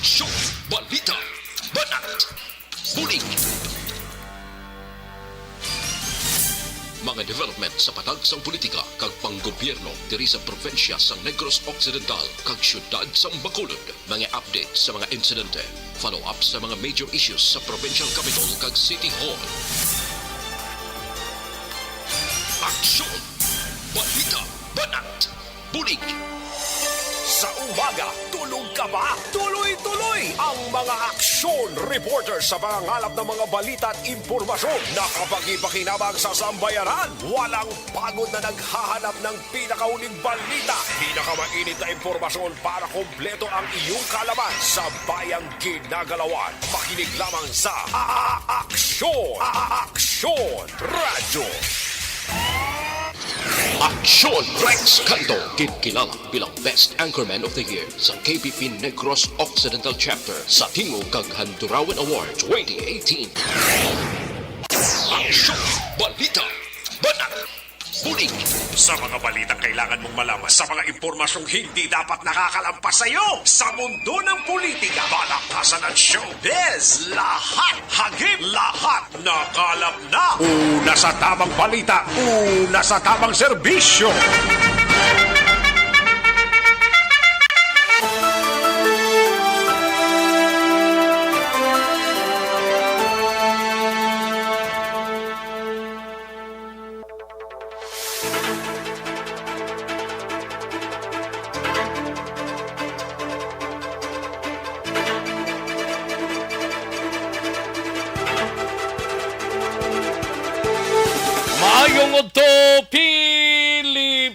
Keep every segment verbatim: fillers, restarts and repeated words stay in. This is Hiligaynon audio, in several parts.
Show, balita, banat, bulig. Mga development sa patag sang politika kag panggobyerno diri sa probinsya sang Negros Occidental kag siyudad sang Bacolod. Mga update sa mga insidente, follow-up sa mga major issues sa provincial capital kag city hall. Aksyon! Balita! Banat! Bulig! Sa umaga, tulog ka ba? Tuloy-tuloy ang mga aksyon reporter sa pangangalap ng mga balita at impormasyon na kapakipakinabang sa sambayanan. Walang pagod na naghahanap ng pinakauling balita, pinakamainit na impormasyon para kompleto ang iyong kaalaman sa bayang ginagalawan. Makinig lamang sa A-, A-, Aksyon! A-, Aksyon Radyo! Aksyon! Rex Canto, ginkilala bilang Best Anchorman of the Year sa K P P Negros Occidental Chapter sa Tingog kag Handurawan Award twenty eighteen. Aksyon! Balita! Banat! Bulig! Sa mga balitang kailangan mong malaman, sa mga impormasyong hindi dapat nakakalampas sa iyo, sa mundo ng politika, balaktasan at showbiz, lahat hagip, lahat nakalap na. Una sa tamang balita, una sa tamang serbisyo. Maayong udto, Pilipinas!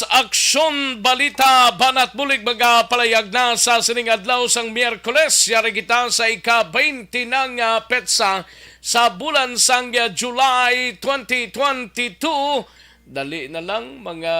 Aksyon, balita, banat bulig magapalayag na sa sining adlaw sang Miyerkules. Yari kita sa ika-twenty na nga petsa sa bulan sang, ah, July twenty twenty-two. Dali na lang, mga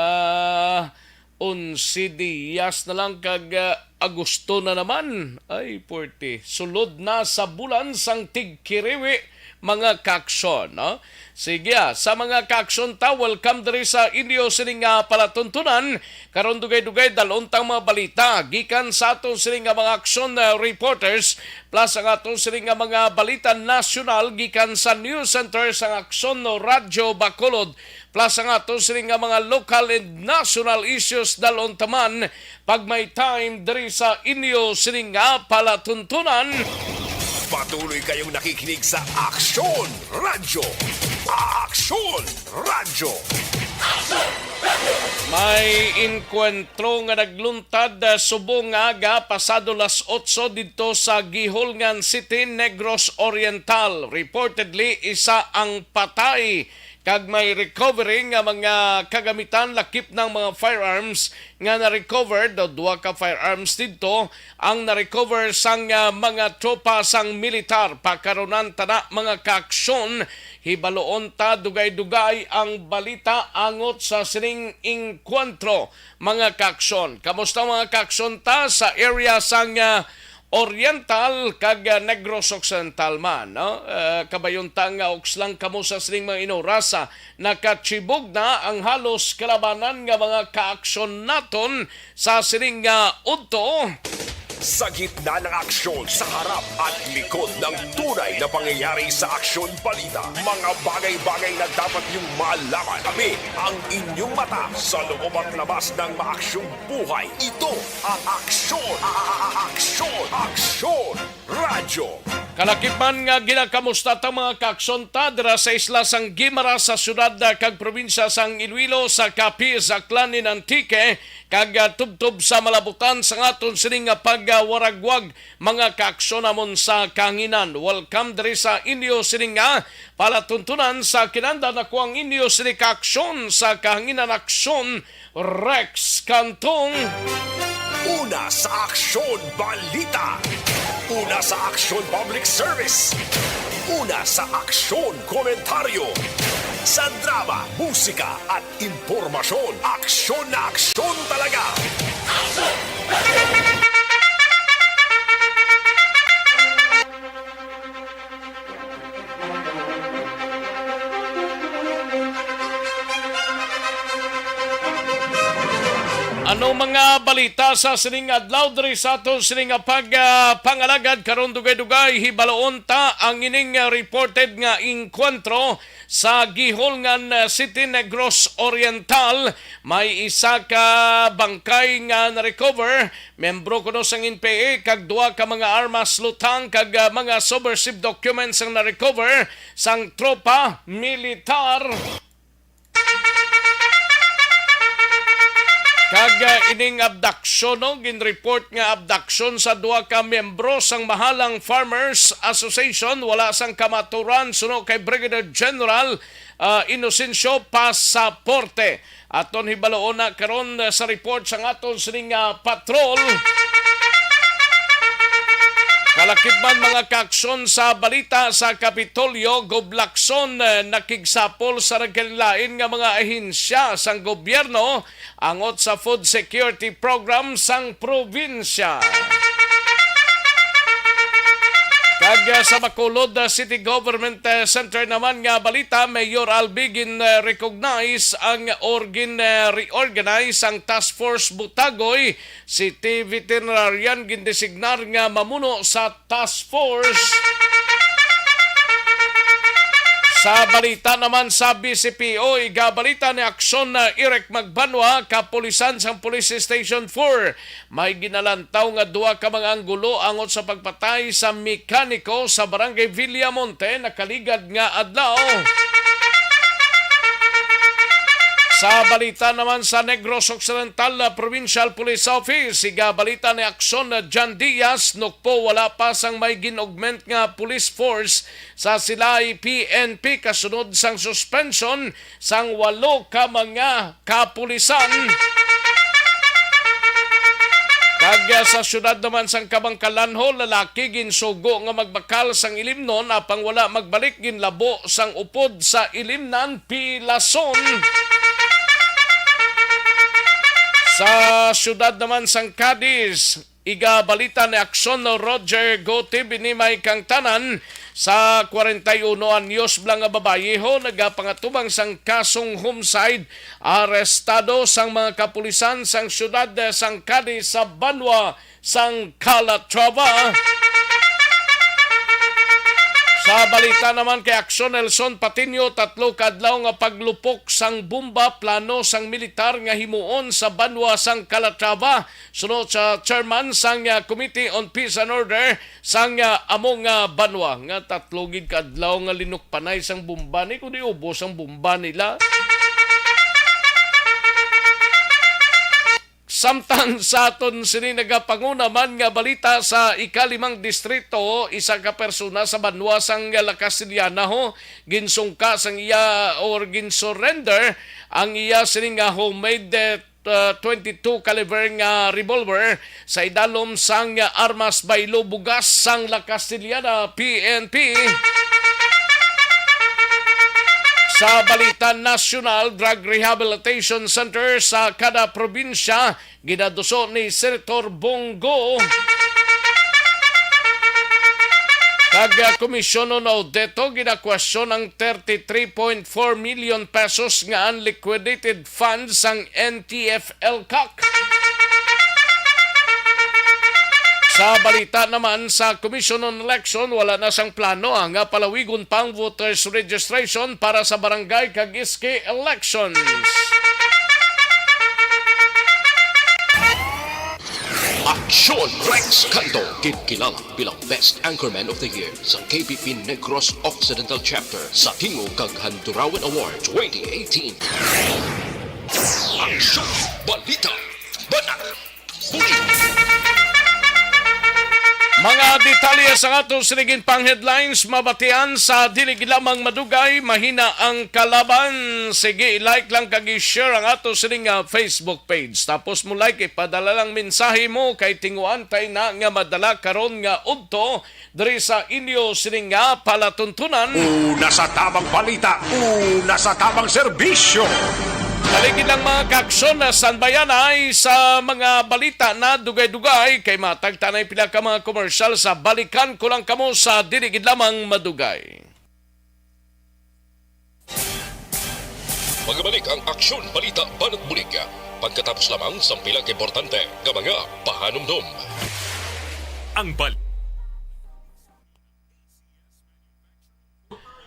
onse diyas na lang kag, ah, Agosto na naman. Ay, puwerte. Sulod na sa bulan sang tigkiriwi, mga kaaksyon, no? Sige, ah, sa mga kaaksyon ta, welcome diri sa inyo sining nga palatuntunan. Karon dugay-dugay, dal-on tang mga balita gikan sa aton sining nga mga aksyon, ah, reporters, plus ang aton sining nga mga balita nasyonal gikan sa news center sang Aksyon Radyo Bacolod, plus ang aton sining nga mga local and national issues, dal-on ta man pag may time diri sa inyo sining nga palatuntunan. Patuloy kayong nakikinig sa Aksyon Radyo. Aksyon Radyo. May enkwentro nga nagluntad, ah, subong nga aga, pasado las otso didto sa Guihulngan City, Negros Oriental. Reportedly, isa ang patay kag may recovery nga mga kagamitan, lakip ng mga firearms nga na-recover. Daw duha ka firearms didto ang na-recover sang, ah, mga tropa sang militar. Pakarunan ta na, mga kaaksyon, hibaloon ta dugay-dugay ang balita angot sa sining engkwentro, mga kaaksyon. Kamusta, mga kaaksyon, ta sa area sang, ah, Oriental kag, ah, Negros Occidental man, no? Ah, kabayon ta nga ukslang kamo sa sining mga inorasa. Nakachibog na ang halos kalabanan nga mga kaaksyon naton sa sining nga udto. Sa gitna ng aksyon, sa harap at likod ng tunay na pangyayari sa Aksyon Balita, mga bagay-bagay na dapat niyong malaman. Kami ang inyong mata sa loob at labas ng maaksyong buhay. Ito ang aksyon, a-, a-, a-, aksyon, aksyon, radyo. Kalakip man nga ginakamusta ta, mga kaaksyon ta, dira sa isla sang Guimaras, sa siyudad, ah, kag probinsya sang Iloilo, sa Capiz, Aklan, and Antique, kag, ah, tubtob sa malabutan sang aton sining nga pagwaragwag, mga kaaksyon namon sa kahanginan. Welcome diri sa inyo sining nga palatuntunan. Sa kinahanglan, ako ang inyo sini kaaksyon sa kahanginan, aksyon, Rex Cantong. Una sa aksyon, balita. Una sa aksyon, public service. Una sa aksyon, komentaryo. Sa drama, musika, at impormasyon, aksyon na aksyon talaga. Ano man Nga balita sa sining adlaw diri sa aton sining nga pag, ah, pangalagad karon, dugay-dugay hibaloon ta ang ining, ah, reported nga engkwentro sa Guihulngan, ah, City, Negros Oriental. May isa ka bangkay nga na-recover, membro kuno sang N P A, kag duha ka mga armas lutang kag, ah, mga subversive documents ang na-recover sang tropa militar. Kag, ah, ining abduction, no, ginreport nga abduction sa duha ka miyembro sang Mahalang Farmers Association, wala sang kamaturan suno kay Brigadier General, ah, Inocencio Pasaporte. Aton hibaloon na karon, ah, sa report sang aton sining, ah, patrol. Kalakip man, mga kaaksyon, sa balita sa Kapitolyo, Goblakson, eh, nakigsapol sa nagkalain nga mga ahensya sang gobyerno angot sa food security program sang probinsya. Kag, eh, sa Bacolod, eh, City Government, eh, Center naman nga balita, Mayor Albi gin, eh, recognize ang or gin, eh, reorganize ang Task Force Butagoy. Si T. Veterinarian gindesignar nga mamuno sa task force. Sa balita naman sa B C P O, igabalita ni Aksyon na Eric Magbanwa, kapulisan sang Police Station four, may ginalantaw nga duha ka mga anggulo angot sa pagpatay sa mekaniko sa Barangay Villamonte nakaligad nga adlaw. Sa balita naman sa Negros Occidental, ah, Provincial Police Office, igabalita ni Aksyon na John Diaz, Nukpo, wala pa sang may gin-augment nga police force sa Silay P N P kasunod sang suspension sang walo ka mga kapulisan. Kag, ah, sa siyudad naman sang Kabangkalanho, lalaki ginsugo nga magbakal sang ilimnon apang wala magbalik, ginlabo sang upod sa ilimnan, Pilason. Sa siyudad naman sang Cadiz, igabalita ni Aksyon Roger Go T V ni may kangtanan sa kwarenta y uno anyos bala nga babayi ho nagapangatubang sang kasong homicide, arestado sang mga kapulisan sang siyudad sang Cadiz sa banwa sang Calatrava. Sa balita naman kay Aksyon Nelson Patiño, tatlo ka adlaw nga paglupok sang bomba plano sang militar nga himuon sa banwa sang Calatrava. Suno sa chairman sang, ah, Committee on Peace and Order sang, ah, amo nga banwa, nga tatlo gid ka adlaw nga linukpanay sang bomba ni, kundi ubos ang bomba nila. Samtang sa aton sini nagapanguna man nga balita, sa ikalimang distrito, isa ka persona sa banwa sang La Castellana ho, ginsungka sang iya or ginsurrender ang iya sini nga homemade, eh, uh, twenty-two caliber nga revolver sa idalom sang, uh, Armas Baylo Bugas sang La Castellana P N P. Sa balita nasyonal, drug rehabilitation center sa kada probinsya ginaduso ni Senator Bong Go. Kag, uh, Komisyon on Audito, ginakwestiyon ang thirty-three point four million pesos nga unliquidated funds sang N T F L CAC. Sa balita naman sa Commission on Election, wala na sang plano ang palawigon pang voters registration para sa barangay kag S K elections. Aksyon Rex Canto, ginkilala bilang Best Anchorman of the Year sa K P P Negros Occidental Chapter sa Tingog kag Handurawan Award twenty eighteen. Aksyon, balita, banat, bulig. Mga detalye sa ato sining pang headlines mabatian sa dili gid lamang madugay, mahina ang kalaban. Sige, i-like lang kag i-share ang ato sining, ah, Facebook page. Tapos mo like, ipadala lang mensahe mo kay tinguan tay na nga madala karon nga udto diri sa inyo sining nga palatuntunan. Una sa tabang balita, una sa tabang serbisyo. Dali gid lang, mga kaaksyon, na sanbayanay sa mga balita na dugay-dugay kay matag tanay pila ka mga komersyal sa balikan ko lang kamo sa dili gid lamang madugay. Magabalik ang Aksyon Balita Banat Bulig. Pagkatapos lamang sang pila ka importante nga mga pahanumdom. Ang bal-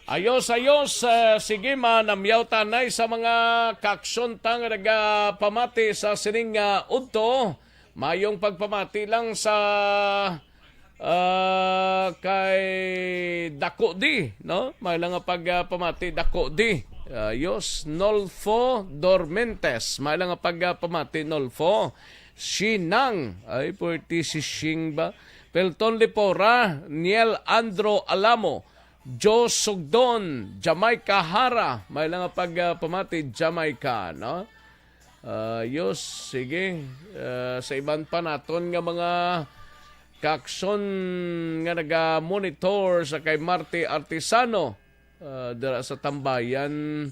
Ayos, ayos. Eh, sige, manamyaw tanay sa mga kaaksyon ta nga nagapamati sa sining, ah, udto. Mayong pagpamati lang sa, ah, kay Dako D, no? May lang nga pag, ah, pamati, Dako D. Ayos, Nolfo Dormentes. May lang nga pag, ah, pamati, Nolfo. Shinang, ay, pwerte si Shing ba? Pelton Lipora, Niel Andro Alamo, Joe Sugdon, Jamaica Hara, may lang nga pag, ah, pamati, Jamaica, no? Ah, yos, sige. Ah, sa iban pa naton nga mga kaaksyon nga naga-monitor sa kay Marte Artisano, ah, dira sa Tambayan,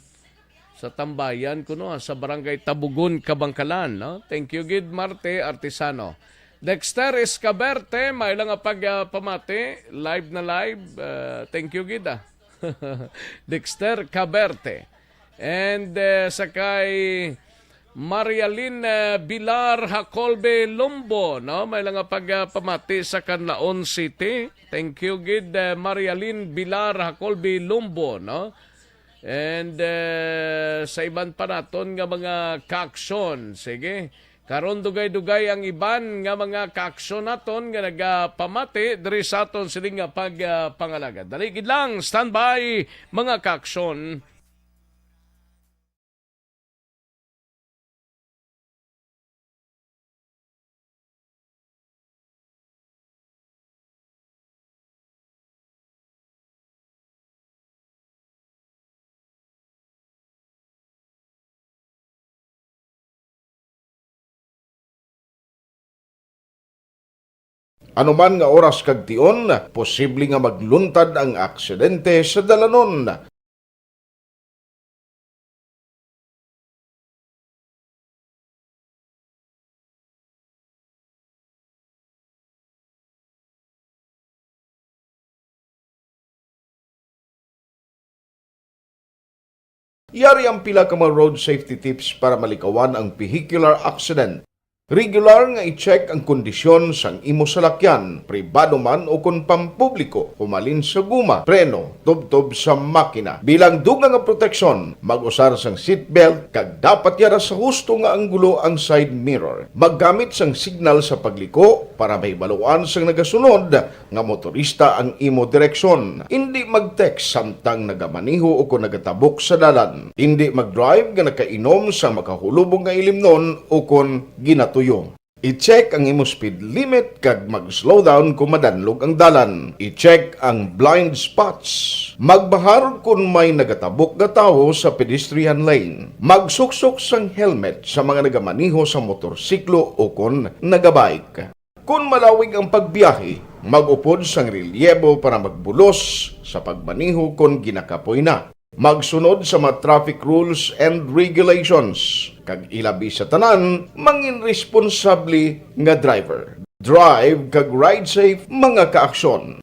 sa Tambayan kuno, ah, sa Barangay Tabugon, Kabangkalan, no? Thank you gid, Marte Artisano. Dexter Escaberte, may lang nga pag, ah, pamati, live na live. Ah, thank you gid, ah. Dexter Caberte. And, eh, sa kay Marialyn, eh, Bilar Hacolbe Lumbo, no? May lang nga pag, ah, pamati sa Canlaon City. Thank you gid, eh, Marialyn Bilar Hacolbe Lumbo, no? And, eh, sa iban pa naton nga mga kaaksyon. Sige. Karon dugay-dugay ang iban nga mga kaaksyon naton nga nagapamati diri sa aton sining nga pag, ah, pangalagad. Dali gid lang, standby, mga kaaksyon. Ano man nga oras kag tion, posible nga magluntad ang aksidente sa dalanon. Yari ang pila ka mga road safety tips para malikawan ang vehicular accident. Regular nga i-check ang kondisyon sang imo salakyan, pribado man o kon pampubliko, humalin sa guma, preno, tubtob sa makina. Bilang dugang nga proteksyon, mag-usar sang seatbelt kag dapat yara sa husto nga anggulo ang side mirror. Maggamit sang signal sa pagliko para mahibaluan sang nagasunod nga motorista ang imo direksyon. Indi mag-text samtang nagamaneho o kon nagatabok sa dalan. Indi mag-drive nga nakainom sa makahulubong nga ilimnon o kon ginatuyo. I-check ang imo speed limit kag mag-slow down kon madanlog ang dalan. I-check ang blind spots. Magbahar kon may nagatabok nga tawo sa pedestrian lane. Magsuksok sang helmet sa mga nagamaneho sa motorsiklo o kon nagabike. Kon malawig ang pagbiyahe, mag-upod sang relyebo para magbulos sa pagmaneho kon ginakapoy na. Magsunod sa mga traffic rules and regulations, kag ilabi sa tanan, mangin responsable nga driver. Drive kag ride safe, mga kaaksyon.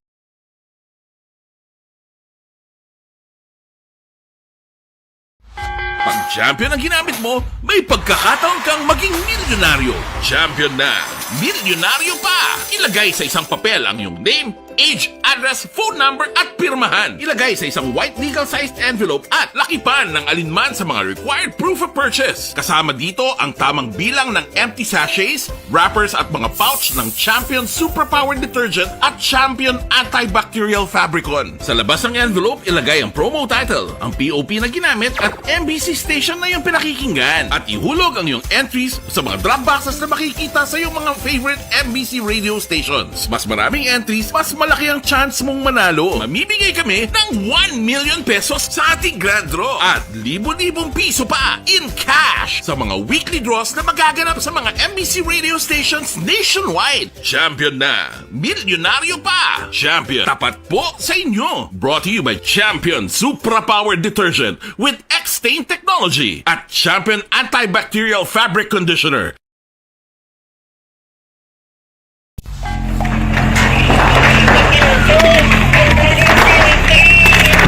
Pag champion ang ginamit mo, may pagkakataon kang maging milyonaryo. Champion na, milyonaryo pa! Ilagay sa isang papel ang iyong name, age, address, phone number, at pirmahan. Ilagay sa isang white legal-sized envelope at lakipan ng alinman sa mga required proof of purchase. Kasama dito ang tamang bilang ng empty sachets, wrappers at mga pouch ng Champion Superpower Detergent at Champion Antibacterial Fabricon. Sa labas ng envelope, ilagay ang promo title, ang P O P na ginamit at M B C station na iyong pinakikinggan. At ihulog ang iyong entries sa mga drop boxes na makikita sa iyong mga favorite M B C radio stations. Mas maraming entries, mas malaki ang chance mong manalo. Mamimigay kami ng one million pesos sa ating grand draw at libo-libong piso pa in cash sa mga weekly draws na magaganap sa mga M B C radio stations nationwide. Champion na! Milyonaryo pa! Champion, tapat po sa inyo! Brought to you by Champion Supra Power Detergent with X-Stain Technology at Champion Antibacterial Fabric Conditioner.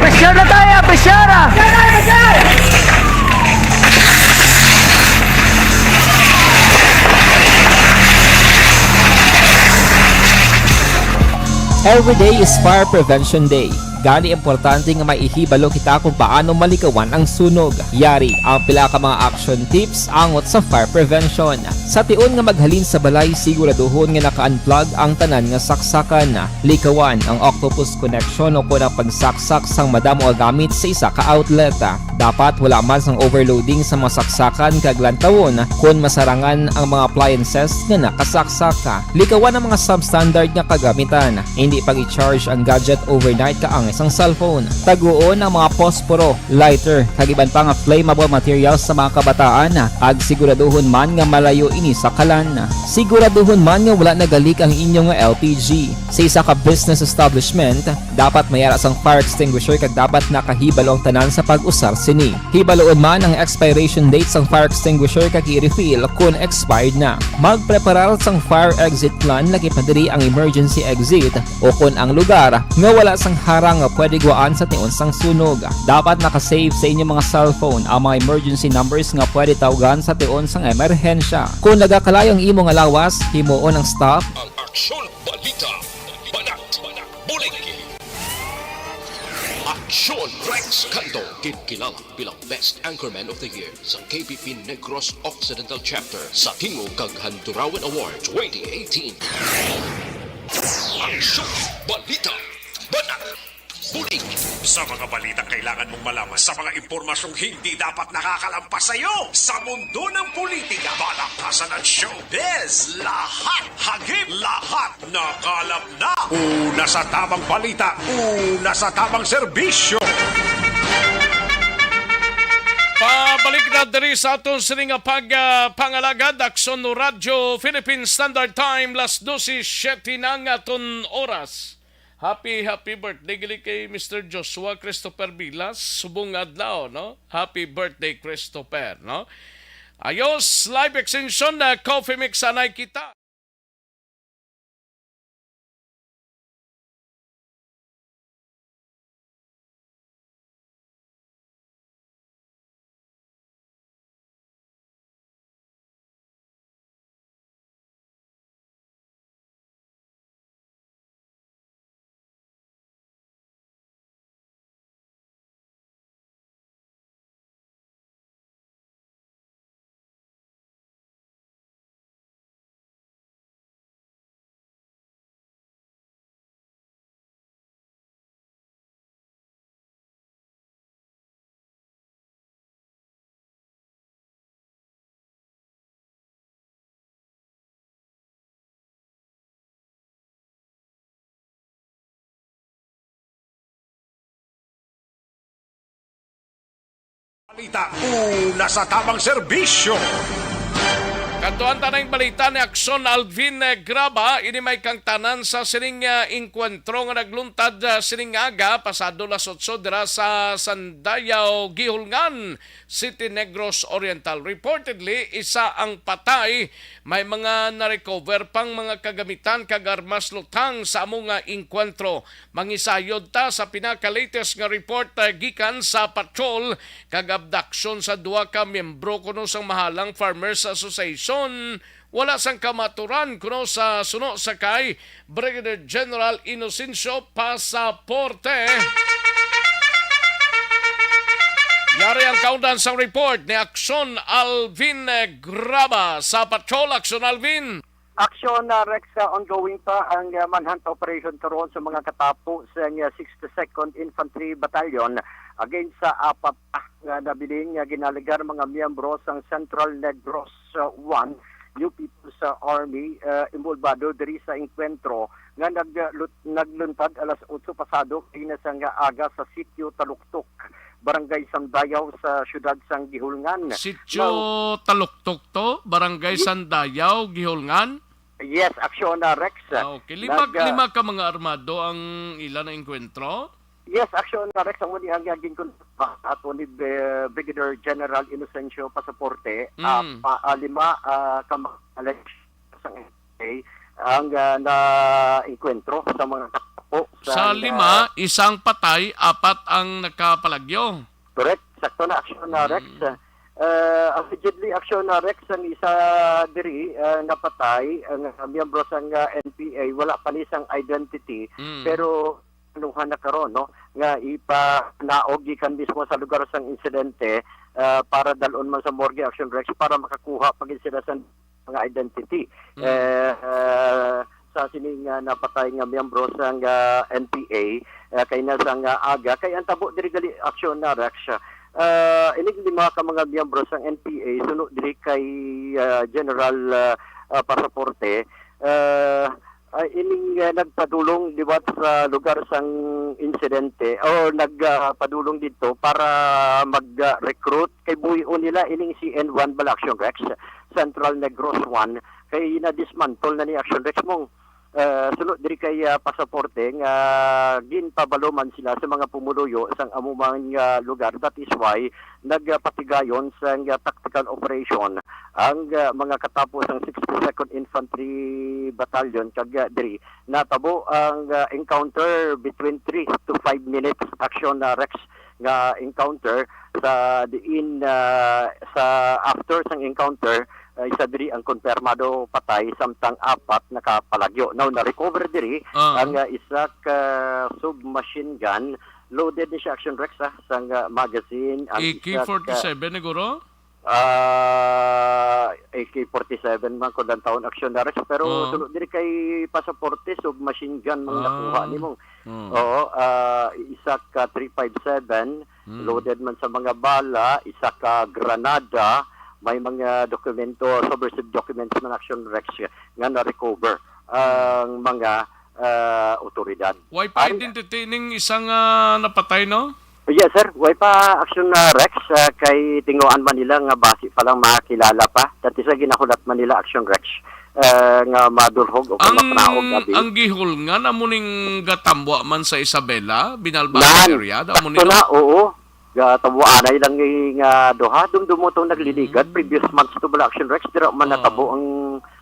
Pressure na tayo! Pressure! Ah! Every day is Fire Prevention Day. Gani, importante nga may ihibalo kita kung paano malikawan ang sunog. Yari ang pila ka mga action tips angot sa fire prevention. Sa tion nga maghalin sa balay, siguraduhon nga naka-unplug ang tanan nga saksakan. Likawan ang octopus connection o kon ang pagsaksak sang madamo nga gamit sa isa ka outlet. Dapat wala man sang overloading sa mga saksakan kag lantawon kon masarangan ang mga appliances nga nakasaksak. Likawan ang mga substandard nga kagamitan. Hindi pag-i-charge ang gadget overnight kaangay sang cellphone. Taguon ang mga posporo, lighter, kag iban pa nga flammable materials sa mga kabataan, kag siguraduhon man nga malayo ini sa kalan. Siguraduhon man nga wala nagalik ang inyo nga L P G. Sa isa ka business establishment, dapat may ara sang fire extinguisher kag dapat nakahibalo ang tanan sa pag-usar sini. Hibaluon man ang expiration date sang fire extinguisher kag i-refill kon expired na. Magpreparar sang fire exit plan, lakip na diri ang emergency exit, o kon ang lugar nga wala sang harang nga pwede gwaan sa tion sang sunog. Dapat naka-save sa inyo mga cellphone ang mga emergency numbers nga pwede tawgan sa tion sang emerhensya. Kon nagakalayo ang imo nga lawas, himuon ang stop. Ang Aksyon Balita, Banat, Bulig. Aksyon Rex Canto, ginkilala bilang Best Anchorman of the Year sa K P P Negros Occidental Chapter sa Tingog kag Handurawan Award twenty eighteen. Aksyon, balita, banat, bulig. Sa mga balitang kailangan mong malaman, sa mga impormasyong hindi dapat nakakalampas sa iyo, sa mundo ng politika, balakasan at showbiz, lahat hagip, lahat nakalap na. Una sa tamang balita, una sa tamang serbisyo. Pabalik na diri sa aton sini nga pag, ah, pangalagad, Aksyon Radyo Philippine Standard Time, las dose siete na ang aton oras. Happy, happy birthday gali kay Mister Joshua Christopher Vilas, subong adlaw, no? Happy birthday, Christopher, no? Ayos, live extension na Coffee Mix anay kita. Balita, una sa tamang serbisyo. Kadtuan ta na ang balita ni Aksyon Alvin, eh, Graba. Ini may kangtanan sa sining, ah, engkwentro nga nagluntad, ah, sining aga, pasado las otso, dira sa Sandayaw, Guihulngan City, Negros Oriental. Reportedly, isa ang patay. May mga na-recover pang mga kagamitan kag armas lutang sa amo nga engkwentro. Mangisayod ta sa pinaka-latest nga report, ah, gikan sa patrol kag abduction sa duha ka miyembro kuno sang Mahalang Farmers Association. Wala sang kamaturan kuno sa suno sa kay Brigadier General Inocencio Pasaporte. Yari ang kaundan sang report ni Aksyon Alvin Graba sa patrol. Aksyon Alvin. Aksyon, ah, Rex, ah, ongoing pa ang, ah, manhunt operation karon sa mga katapo sang, ah, sixty-second Infantry Battalion against sa apat, ah, nga nabilin nga ginaligar mga miyembro sang Central Negros, ah, One New People's, ah, Army, ah, inbolbado diri sa engkwentro nga nag-, lut-, nagluntad alas otso pasado kaina sang aga sa Sitio Taluktok, Barangay Sandayaw sa siyudad sang Guihulngan. Sitio Now, Taluktok to, Barangay Ye- Sandayaw, Guihulngan? Yes, Aksyon, ah, Rex. Ah, okay. Lima, Nag, ah, lima ka mga armado ang ila na engkwentro? Yes, Aksyon, ah, Rex. Ang uli ang gaging kun-, ah, ato ni Be-, Brigadier General Inocencio Pasaporte, ah, Mm. pa, ah, lima, ah, ka mga alleged sa N P A ang, ah, na-engkwentro sa mga katapo Sa sa, lima, ah, isang patay, apat ang nakapalagyo. Correct. Sakto na, Aksyon, ah, Rex. Mm. Uh, allegedly, Action, uh, Rex, ang isa diri, uh, napatay, ang, uh, miyembro sang, uh, N P A, wala pa ni sang identity, Mm. pero anuhan na karon, no, nga ipanaog gikan mismo sa lugar sang insidente, uh, para dalon man sa morgue, Action Rex, para makakuha pa gid sila sa mga identity. Mm. Eh, uh, sa sining, uh, napatay nga miyembro sang, uh, N P A, uh, kay na sang, uh, aga, kay ang tabo diri gali, Action, uh, Rex, uh, ining lima ka mga miyembro sang N P A suno diri kay, uh, General, uh, uh, Pasaporte, uh, uh, ining, uh, nagpadulong liwat sa lugar sang insidente o nagpadulong didto para mag-recruit kay buhion nila ining C N one bala, Action Rex, Central Negros one, kay na-dismantle na ni, Action Rex, mong, uh, suno diri kay, uh, Pasaporte nga ginpabalo man sila sa mga pumuluyo sang amo man nga lugar. That is why nagpatigayon sang, uh, tactical operation ang, uh, mga katapo sang sixty-second Infantry Battalion kag, uh, diri natabo ang, uh, encounter between three to five minutes, Action, uh, Rex, nga encounter sa diin, uh, sa after sang encounter, uh, isa diri ang konfirmado patay samtang apat nakapalagyo. Now, na-recover diri Ah. ang, uh, isa ka submachine gun. Loaded ni siya, Action Rex, ah, sang, uh, magazine. Ang isa ka A K forty-seven, siguro? Ah, A K forty-seven man kung lantawon, Action Rex, pero Oo. suno diri kay Pasaporte, submachine gun mang Ah. nakuha nimo. Oo. Oo, ah, isa ka three five seven, Hmm. loaded man sa mga bala, isa ka granada, may mga dokumento, subversive documents man, Action Rex, nga na-recover ang mga, ah, otoridad. Way pa Ay- identity ning isang, ah, napatay, no? Yes, sir. Way pa, Action, ah, Rex, ah, kay tinguan man nila nga basi pa lang makilala pa. Dati sa ginahulat man nila, Action Rex, ah, nga madulhog o kung Ang, mapanaog abi. ang gihulngan amo ning gatambwa man sa Isabela, Binalbagan Nan, area, amo ni sakto no? na, oo. Gatambwa anay lang ni nga duha. Dumdumo tong nagliligad. Mm. Previous months to bala, Action Rex, dira man Oo. natabo ang,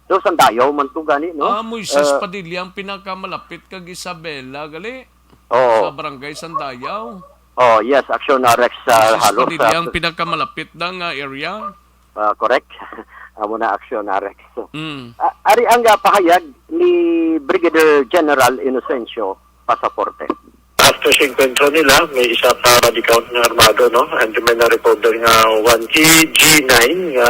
do, Sandayaw man to gani, no? Ah, Moises Ah. Padilla ang pinakamalapit kag Isabela, gali? Oo. Sa Barangay Sandayaw. Oh, yes, Action, uh, Rex, uh, Francis halos, Padilla uh, ang pinakamalapit na nga area. Ah, correct. Amo na, Action, uh, Rex. Mm. Ah, ari ang, uh, pahayag ni Brigadier General Inocencio Pasaporte. After sa enkwentro nila, may isa ka body count nga armado, no? And may na-recover nga one K G nine nga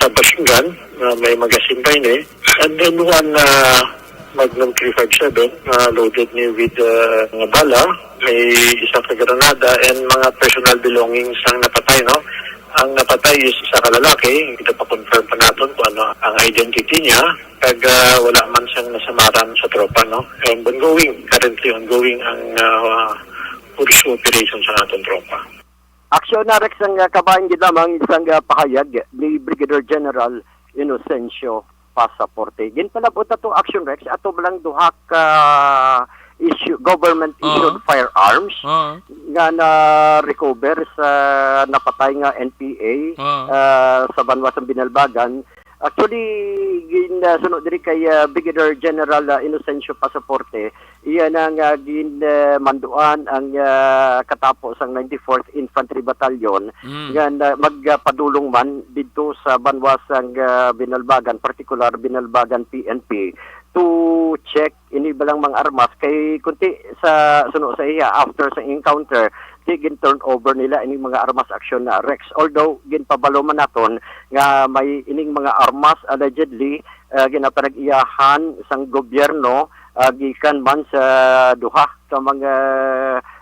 submachine gun, nga may magazine pa ini. And then one, uh, Magnum three five seven, uh, loaded ni with, uh, mga bala. May isa ka granada and mga personal belongings sang napatay, no? Ang napatay is isa ka lalaki. Ito pa confirm pa naton kung ano ang identity niya. Kag, uh, wala man siyang nasamaran sa tropa, no? And ongoing, currently ongoing ang, uh, pursuit operation sa aton tropa. Action na, Rex, ang, uh, kabahin gid lamang isang, uh, pahayag ni Brigadier General Inocencio Pasaporte. Ginpalabot na to, Action Rex, ato lang duha ka issue, government issued Oo. firearms Oo. nga na-recover sa napatay nga N P A, Oo. ah, sa banwa sa Binalbagan. Actually, gin, ah, suno diri kay, ah, Brigadier General, ah, Inocencio Pasaporte, iya na nga gin, ah, manduan ang, ah, katapo sang ninety-fourth Infantry Battalion Mm. nga na, magpadulong man didto sa banwa sang, ah, Binalbagan, partikular Binalbagan P N P, to check ini balang mga armas kay kunti sa suno sa iya after sa encounter, di gin turn over nila ini mga armas, Action na, Rex. Although ginpabalo man naton nga may ining mga armas allegedly, ah, ginapanag-iyahan sang gobyerno, ah, gikan man sa duha ka mga,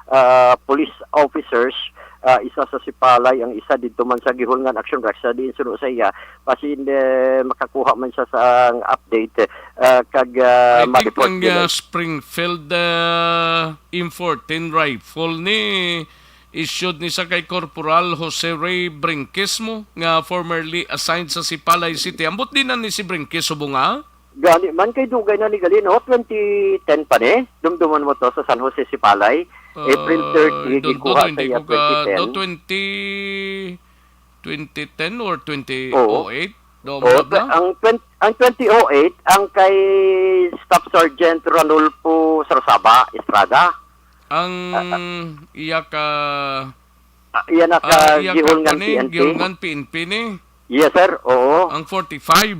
ah, police officers, ah, isa sa Sipalay, ang isa didto man sa Gihulngan, Action Rex, sa diin suno sa iya, basin, eh, makakuha man siya sa ang update, ah, kag, ah, I think ma-report ang, nila. ah, Springfield, ah, M fourteen rifle ni issued ni sa kay Corporal Jose Ray Brinquismo nga formerly assigned sa Sipalay City. Ambot din na ni si Brinquis subong, ah? Gani man kay dugay na ni gali, no? Twenty ten pa ni. Dumduman mo to sa San Jose, Sipalay. April Ah, thirty, don't gikuha know, sa hindi iya ko ka, twenty ten. Do twenty, twenty ten or Oo. twenty oh eight? Do Oo, mo na? ang twen-, ang twenty oh eight, ang kay Staff Sergeant Ranulfo Sarsaba Estrada. Ang Ah, ah. iya ka Ah, iya na Ah, ka iya ka gihulngan kani, P N P. Gihulngan P N P ni? Yes, sir. Oo. Ang forty-five?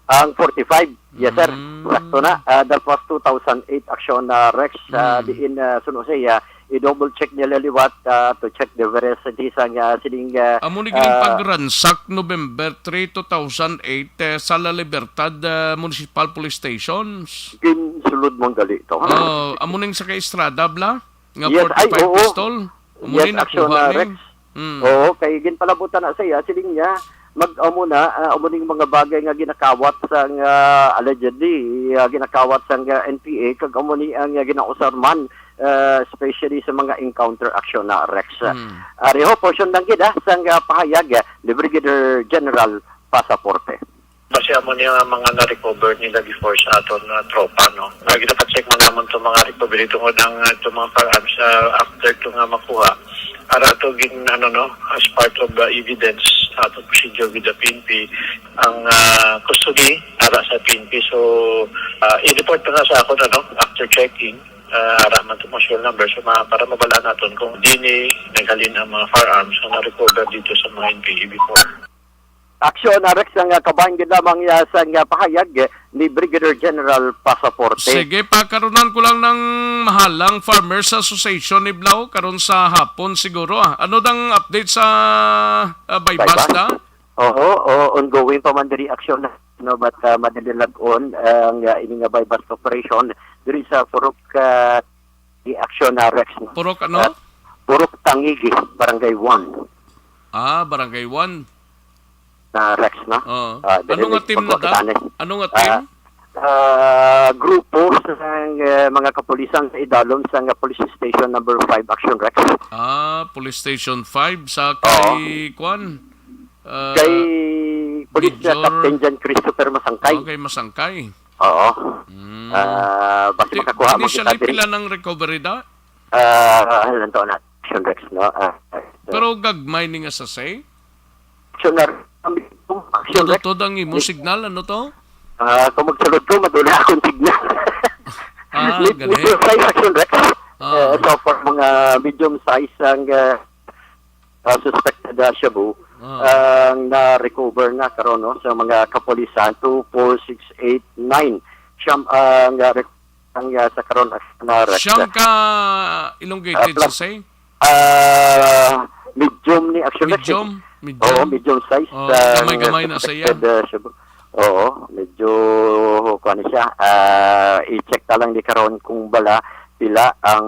Ang forty-five. Yes, sir. Mm. Sakto na. Ah, that was two thousand eight action, ah, Rex. Ah, Mm. diin, ah, suno siya, i-double check nila liwat, ah, to check the veracity sang, ah, sining, ah, Amo ni gining ah, pag-ransack November three, two thousand eight, eh, sa La Libertad, ah, Municipal Police Stations. Ginsulod mo ang gali to, ha? Oh, amo ning sa kay Estrada, bla? Nga Yes, ay, forty-five oo. pistol? Amo Yes, ni action, nakuha ah, ni? Rex. Mm. Oo, kay ginpalabutan na sa iya, siling niya, mag-, amo na, ah, amo ning mga bagay nga ginakawat sang, ah, allegedly, ah, ginakawat sang, ah, N P A, kag amo ni ang, ah, ginausar man, ah, especially sa mga encounter action na, Rex. Mm. Ari ho, portion lang gid, ah, sang, ah, pahayag, ah, ni Brigadier General Pasaporte. Base amo niya nga mga na-recover nila before sa aton nga tropa, no? Ah, ginapacheck man namon to mga recovery tungod ang, ah, to mga firearms, ah, after to nga makuha. Ara to gin, ano, no, as part of the evidence sa aton procedure with the P N P, ang, ah, custody ara sa P N P. So, ah, i-report na nga sa akon, ano, after checking, ah, ara man to mga serial number. So, ma-, para mabal-an naton kung dini naghalin ang mga firearms nga na-recover dito sa mga N P A before. Action, ah, Rex, ang, ah, kabahin gid lamang, ah, sa, ah, pahayag, eh, ni Brigadier General Pasaporte. Sige, pakarunan ko lang ng Mahalang Farmers Association ni Blau karon sa hapon siguro, ah. Ano dang update sa, ah, buy-bust Buy-bust? na? Oo, o, ongoing pa man diri action, no, but, ah, madali lag-on ang, ah, ini nga buy-bust operation diri sa Purok, ah, di action na Rex, no? Purok ano? Ah, Purok Tangigi, Barangay one. Ah, Barangay one. Na Rex, no? Oo. Ah, Ano dili nga team na pagwa ta? kita ni. Ano nga team? Ah, ah, grupo sa, eh, mga kapulisan sa idalom sa nga Police Station number five, Action Rex. Ah, Police Station five sa Oo. kay, kwan? Ah, Kay Police Major Captain John Christopher Masangkay. Ah, kay Masangkay. Oo. Mm. Ah, basi Ti-, makakuha mo initially, kita diri. pila ng recovery da? Ah, ano to na? Action Rex, no? Ah, so Pero gagmay ni nga sasay? Action Rex. Action Rex. Tudod-tudod ang imo Ni- signal, ano to? Ah, kung magsulod ko, madula akong signal. Ah, Med-, gali. Medium size Action Rex. Ah. Eh, so, for mga medium size ang, ah, ah, suspected, ah, shabu, Ah. ang na-recover na karon, no, sa mga kapulisan, two, four, six, eight, nine. Siyam ang, ah, rec-, ang, ah, sa karon, ah, na arrest. Siyam ka elongated Ah, plus, sasay? ah, medium ni Action Rex, eh. Medium? Medium? Oo, medium size Oh, ang gamay-gamay na sa iya. suspected, ah, shabu. Oo, medyo, kuwan siya. Ah, i-check ta lang ni karon kung bala pila ang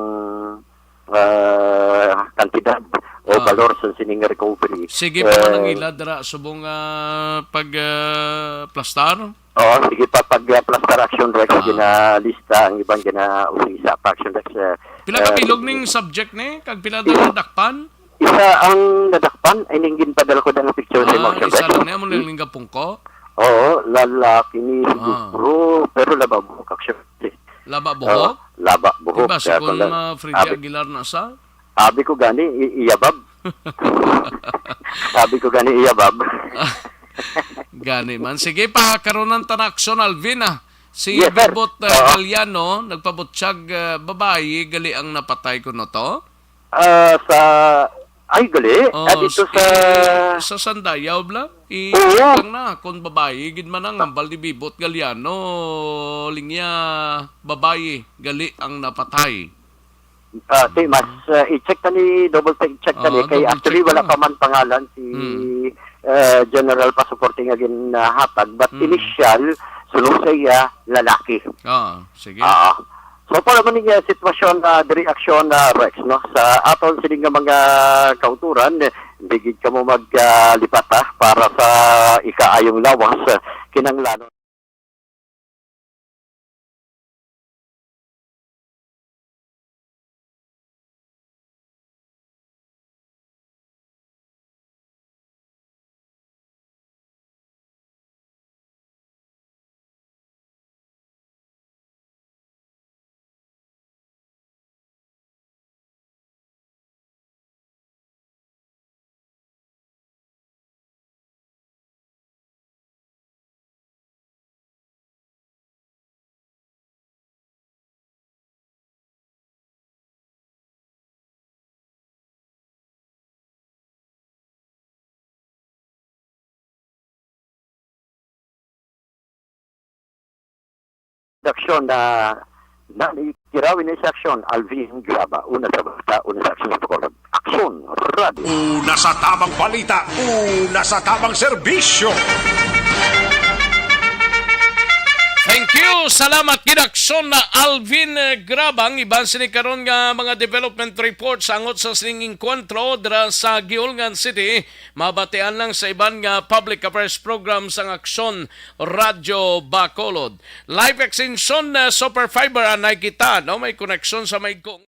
ah, kantidad o Ah. balor sa sining recovery. Sige pa man ang Eh, ila dira subong, ah, pag, ah, plastar? Oo, sige pa pag, ah, plastar Action Rex, Ah. ginalista ang iban ginausisa pa Action Rex, eh, Pila ka eh, bilog ning subject ni? Kag pila na nadakpan? Isa ang nadakpan, ay ning ginpadala ko na nga picture sa imo, Ah, Action isa Rex. lang ni, amo lang Hmm? ning gapungko? Oo, lalaki ni Ah. siguro, pero laba buhok Action Rex. Laba buhok? Oo, laba buhok. Diba, si Kaya Kun kung la-, Ma Freddy abi, Aguilar na sa? Abi ko gani, i-, iyabab. Abi ko gani, iyabab. Gani man. Sige, pakarunan ta na aksyon, Alvin, ah. Si Yes, sir. Bibot, ah, Oo. Galiano, nagpabutyag, ah, babayi, gali ang napatay kuno to? Ah, sa, ay, gali. Oh, Ah, dito s-, sa eh, sa Sandayaw, bla? I-, Oo. lang na, kung babayi, gid man ang hambal ni Bibot Galiano, linya, babayi, gali ang napatay. Ah, ti, mas, Mm. ah, i-check ta ni, double check, check ta ni, Oo, kay double actually check wala na. pa man pangalan si, Mm. ah, General Pasaporte nga ginahatag, but Mm. initial, suno sa iya, lalaki. Oo, sige. Ah. So, para man ning, ah, sitwasyon, ah, diri aksyon, ah, Rex, no? Sa aton sini nga mga kauturan, eh, di gid kamo mag, ah, lipat, ah, para sa ikaayong lawas, ah, kinahanglan Aksyon na nani kirawi ni sa aksyon, Alvin Graba. Una sa balita, una sa aksyon sa Bacolod. Aksyon, Radyo. Una sa tamang balita, una sa tamang serbisyo. Thank you. Salamat gid, Aksyon na Alvin, eh, Graba. Ang iban sini karon nga mga development reports angot sa sining engkwentro dira sa Guiolgan City, mabatian lang sa iban nga public affairs program sang Aksyon Radyo Bacolod. Live extension na super fiber anay kita, no? May koneksyon sa may kung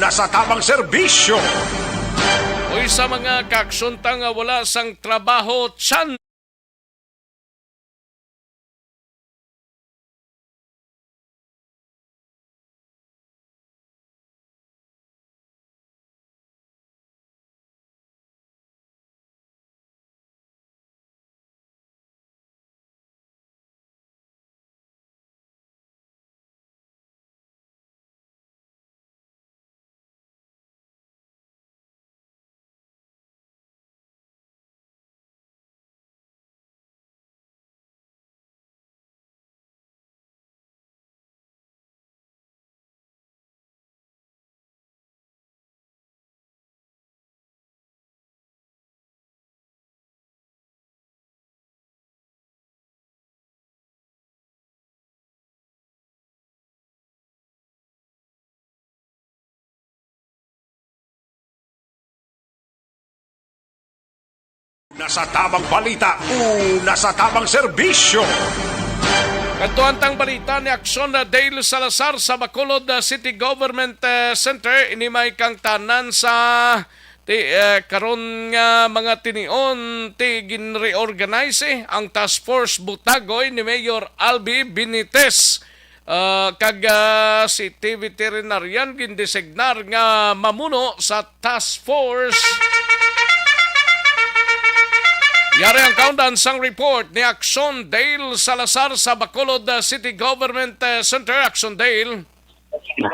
Una sa tamang serbisyo. Uy, sa mga kaaksyonta nga wala sang trabaho, chan Una sa tamang balita, una sa tamang serbisyo. Kadtuan tang balita ni Aksyon na Dale Salazar sa Bacolod, uh, City Government, uh, Center. Ini may kang tanan sa ti, uh, karon nga mga tinion ti ginreorganize, eh, ang Task Force Butagoy ni Mayor Albi Benitez. Ah, kag, ah, si T veterinarian gindesignar nga mamuno sa task force. Yari ang kaundan sang report ni Action Dale Salazar sa Bacolod, ah, City Government, ah, Center. Action Dale.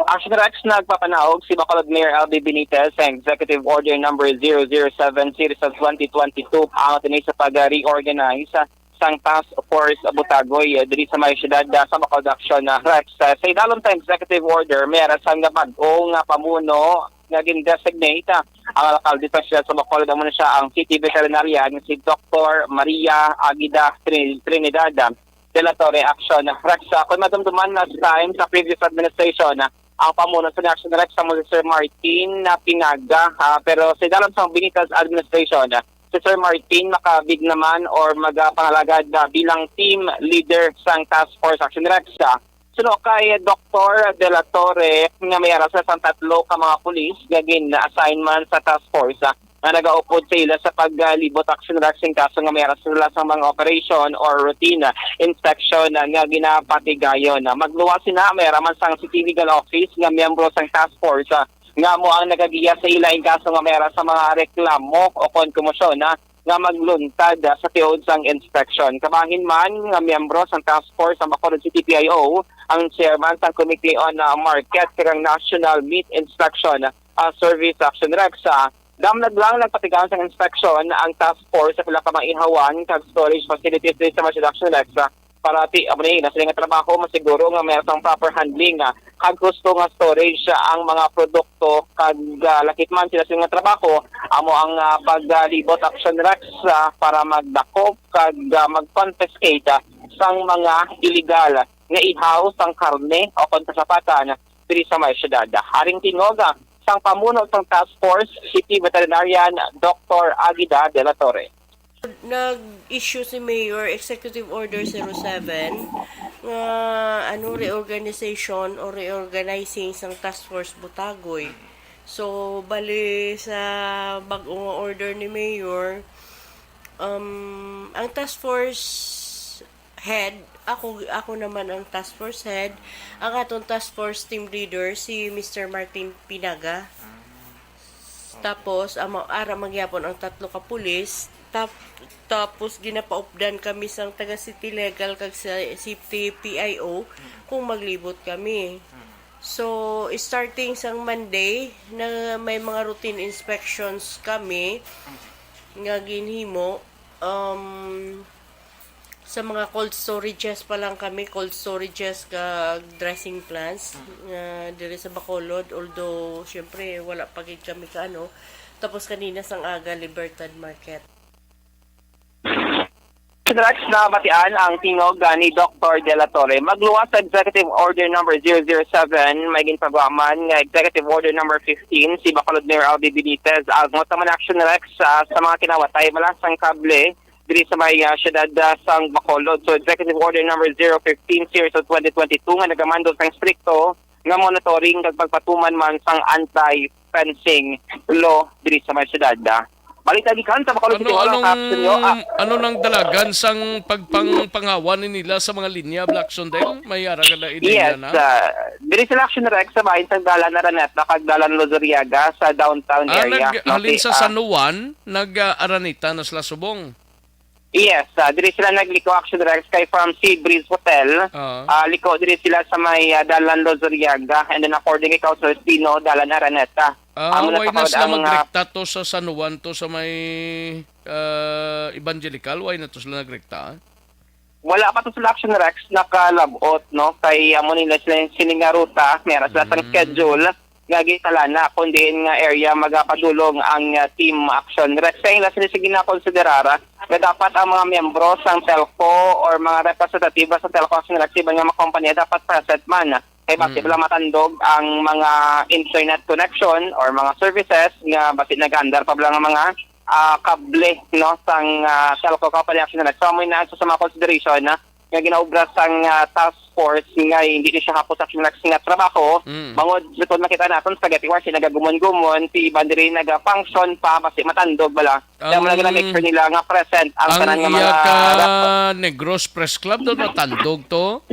Action Rex, nagpapanaog si Bacolod Mayor Albi Benitez sa Executive Order Number zero zero seven Series of twenty twenty-two, ang tini sa pag-reorganize sang Task Force Butagoy, eh, diri sa may siyudad, ah, sa Bacolod. Action, ah, Rex. Ah, sa idalom sang executive order, may arasan nga bag-o nga pamuno nga gin-designate, ah, ang alkalde sa siyudad sa Bacolod, amo na siya ang city veterinarian, si Doktor Maria Agida Trin-, Trinidad, ah, de la Torre. Action, Rex. Ah, kung madumduman last time sa previous administration, ah, ang pamuno sa Action Rex, amo si Sir Martin, ah, Pinaga, ah, pero sa idalom sang Benitez administration, ah, si Sir Martin makabig naman or magapangalagad na bilang team leader sang Task Force Action Rex. Suno kay Doktor De La Torre nga may ara sa sang tatlo ka mga pulis nga gin-assign man sa task force, ah, nga nagaupod sa ila sa paglibot Action Rex sing kaso nga may ara sila sa mga operation or routine, ah, inspection, ah, nga ginapatigayon. Ah, magluwas sina may ara man sang City Legal Office nga miyembro sang task force, ah, nga amo ang nagagiya sa ila in kaso nga may ara sa mga reklamo o kon komosyon, ah, nga magluntad, ah, sa tiod sang inspection. Kabahin man nga miyembro sang task force ang Bacolod City P I O, ang chairman sang Committee on, ah, Market kag ang National Meat Inspection, ah, Service Action Rex. Ah, damlag lang nagpatigayon sang inspection ang task force sa pila ka mga ihawan kag storage facilities diri sa Market Action Rex, ah, para ti, amo ni, na sila nga trabaho, masiguro nga may sang proper handling, ah, kag husto nga storage, ah, ang mga produkto, kag, ah, lakip man sila sila nga trabaho, amo ang, ah, paglibot Action Rex, ah, para magdakop kag, ah, mag-confiscate, ah, sang mga illegal nga ihaw sang karne o kon kasapatan diri sa may siyudad. Haring tingog, ah, sang pamuno sang task force, City Veterinarian Doctor Agida de la Torre. Nag-issue si Mayor Executive Order zero seven nga, ano, reorganization o reorganizing sang Task Force Butagoy. So, bali sa bag-o nga order ni Mayor, um, ang task force head, ako, ako naman ang task force head. Ang aton task force team leader, si Mister Martin Pinaga. Tapos, ang ma-, ara man gyapon ang tatlo ka pulis. Tap-, tapos, ginapaupdan kami sang taga City Legal kag sa City P I O kung maglibot kami. So, starting sang Monday, na may mga routine inspections kami nga ginhimo. Um, sa mga cold storages pa lang kami, cold storages kag dressing plants nga diri sa Bacolod. Although, syempre, wala pa gid kami ka ano. Tapos kanina sang aga, Libertad Market. Rex, nabatian ang tingog, ah, ni Doctor De La Torre. Magluwas sa Executive Order Number zero zero seven, may ginpagwa man nga Executive Order Number fifteen si Bacolod Mayor Albee Benitez. Agmo sa man action, Rex, ah, sa mga kinawatay bala sang kable diri sa may, ah, siyudad, ah, sang Bacolod. So, Executive Order Number zero fifteen, Series of twenty twenty-two, nga nagamando sang strikto nga monitoring kag pagpatuman man sang anti-fencing law diri sa may siyudad, ah. Balita gikan sa Bacolod City Hall, ang action nyo, ah. Ano nang dalagan sang pagpangpangawan ni nila sa mga linya, Black Sundel? May ara ka na ini Yes, na? Ah, diri sila action, Rex, sa bahin sang Dalan Araneta kag Dalan Luzuriaga sa downtown Ah, area, nag-, no? Halin Si, sa ah, San Juan, nag-, ah, Araneta na sila subong. Yes, ah, diri sila nagliko, action, Rex, kay from Sea Breeze Hotel. Ah. Ah, liko diri sila sa may, ah, Dalan Luzuriaga, and then according kay Councilor Espino, Dalan Araneta. Ah, Amo na why sa na sila ang, ah, magrekta to sa San Juan to sa may, ah, Evangelical? Why na to sila nagrekta? Wala pa to sila, action, Rex, nakalabot, no? Kay amo nila sila yung sining nga ruta, may ara sila sang Mm. schedule nga gintalana kung diin nga area magapadulong ang, ah, team action. Rex, kay ila sila sige na konsiderar nga dapat ang mga miyembro sang telco or mga representatiba sa telco action, Rex, iban nga mga kompanya dapat present man. Kay basi Mm. bala matandog ang mga internet connection or mga services nga basi nag-andar pa bala nga mga, ah, kable, no, sang, ah, telco company action, Rex. So, amo na sa, sa mga consideration na nga ginaobra sang, ah, task force nga hindi ni siya hapos sa Chillax nga trabaho. Mm. Bangod sa tod makita naton sa Spaghetti Wars, nagagumon-gumon, si Iban diri naga-function pa, basi matandog bala. Kaya mo lang Ang gina-make sure nila nga present ang ang tanan nga iya mga ka rap- Negros Press Club daw natandog to?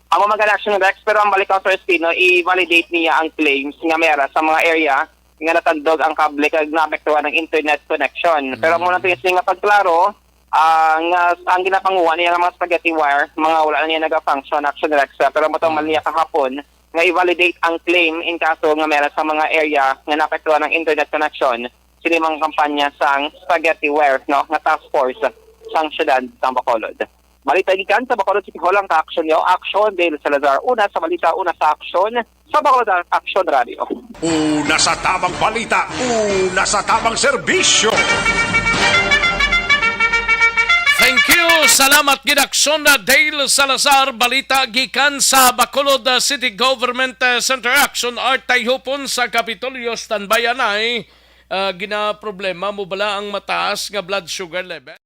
Amo man gani action, Rex, pero ang balik ko sa Espino, i-validate niya ang claims nga may ara sa mga area nga natandog ang kable kag naapektuhan ang internet connection. Pero amo lang Mm. tingin nga pagklaro, ah, nga ang ginapanguha niya nga mga spaghetti wire, mga wala na niya naga-function, action, Rex, ah, pero matong Mm. niya kahapon nga i-validate ang claim in kaso nga may ara sa mga area nga naapektuhan ang internet connection. Sini mga kampanya sang spaghetti wire, no, nga task force sang siyudad sang Bacolod. Balita gikan sa Bacolod City Hall ang ka-action nyo. Action, Dale Salazar. Una sa balita, una sa action, sa Bacolod Action Radio. Una sa tamang balita, una sa tamang serbisyo. Thank you. Salamat gid, Action na Dale Salazar. Balita gikan sa Bacolod, uh, City Government, uh, Center. Action, Art Tayhupon sa Kapitolyo. Standby anay. Uh, ginaproblema mo bala ang mataas nga blood sugar level?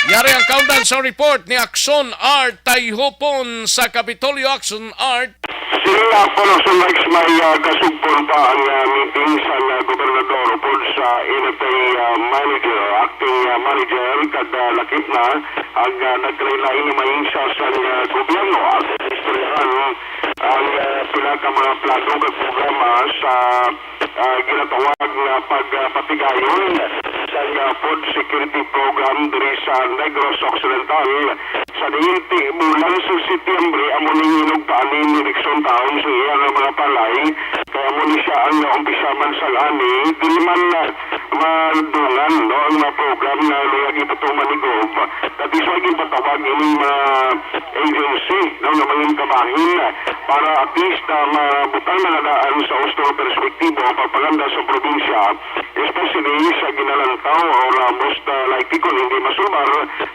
Yari ang kaundan sa report ni Akson Art Tayhupon sa Kapitolyo. Akson Art. Sila pa sa next may, ah, kasugpon pa ang, ah, meeting sa, ah, gobernador upod sa N F A, ah, manager, acting, ah, manager, kada lakip na ang, ah, nagkalain-lain nga mahinsa sa, ah, gobyerno. At istoryahan ang, ah, pila ka mga plano kag programa sa, ah, ginatawag nga pagpatigayon sa, ah, food security program diri sa Negros Occidental. Sa diin ti bulan sa Setyembre, amo ning hinugpaan ni Nixon taon sa iya nga mga palay, kay amo ni siya ang naumpisaman sang ani, dili man, ah, madungan, no, ang mga program nga luya gipatuman ni Gov. That is why ginpatawag ining mga agency, no, nga mangin kabahin para at least, ah, mabutang na nga daan sa husto nga perspektibo ang pagpanganda sa probinsya, especially sa ginalantaw or, ah, most, ah, likely kung hindi masulbar,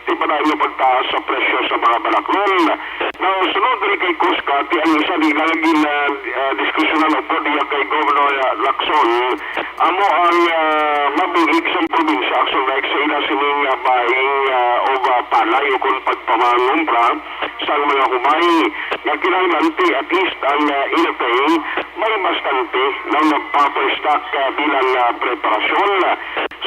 ti pa nga pagtaas sa presyo sa mga balaklon. Now, sunod diri kay Cusca, ti ang isa di nga gin, ah, ah, diskusyonan o diya kay Governor, ah, Lacson, amo ang, ah, mabulig sa probinsya, Action Rex, sa ila sining, ah, buying, ah, of, ah, palay o kung pagpamangumpra sa mga humay nga kinahanglan ti at least ang, ah, N F A may bastante nga magpa-stock, ah, bilang, ah, preparasyon.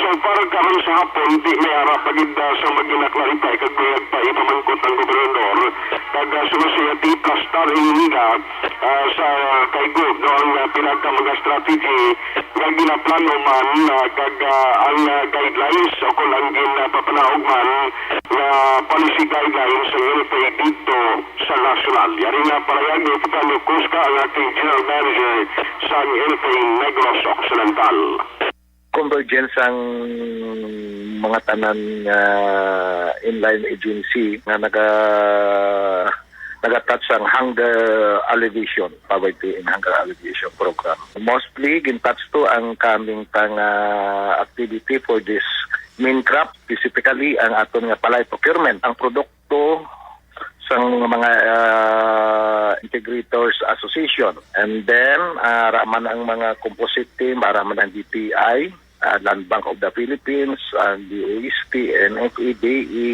So far karon sa hapon, di may ara pa gid, ah, sa magina-clarify kag may pa ipamangkot ang gobernador. Kag, ah, sunod siya ti plastar ini nga, ah, sa kay Gov, no, ang, ah, pila ka mga strategy nga ginaplano man, ah, kag, ah, ang, ah, guidelines o kung ang ginapapanaog man nga policy guidelines sa N F A dito sa nasyonal. Yari nga parayag ni Epifanio Cusca, ang acting general manager sa N F A Negros Occidental. Convergence ang mga tanan nga inline agency nga naga-, naga-touch ang hunger alleviation, poverty and hunger alleviation program. Mostly, gin-touch to ang kaming pang, ah, activity for this main crop, specifically ang aton nga palay procurement. Ang produkto sang mga, ah, Integrators Association. And then, ah, ara man ang mga composite team, ara man ang D T I, ah, Land Bank of the Philippines, ang D O S T, N F A, D E,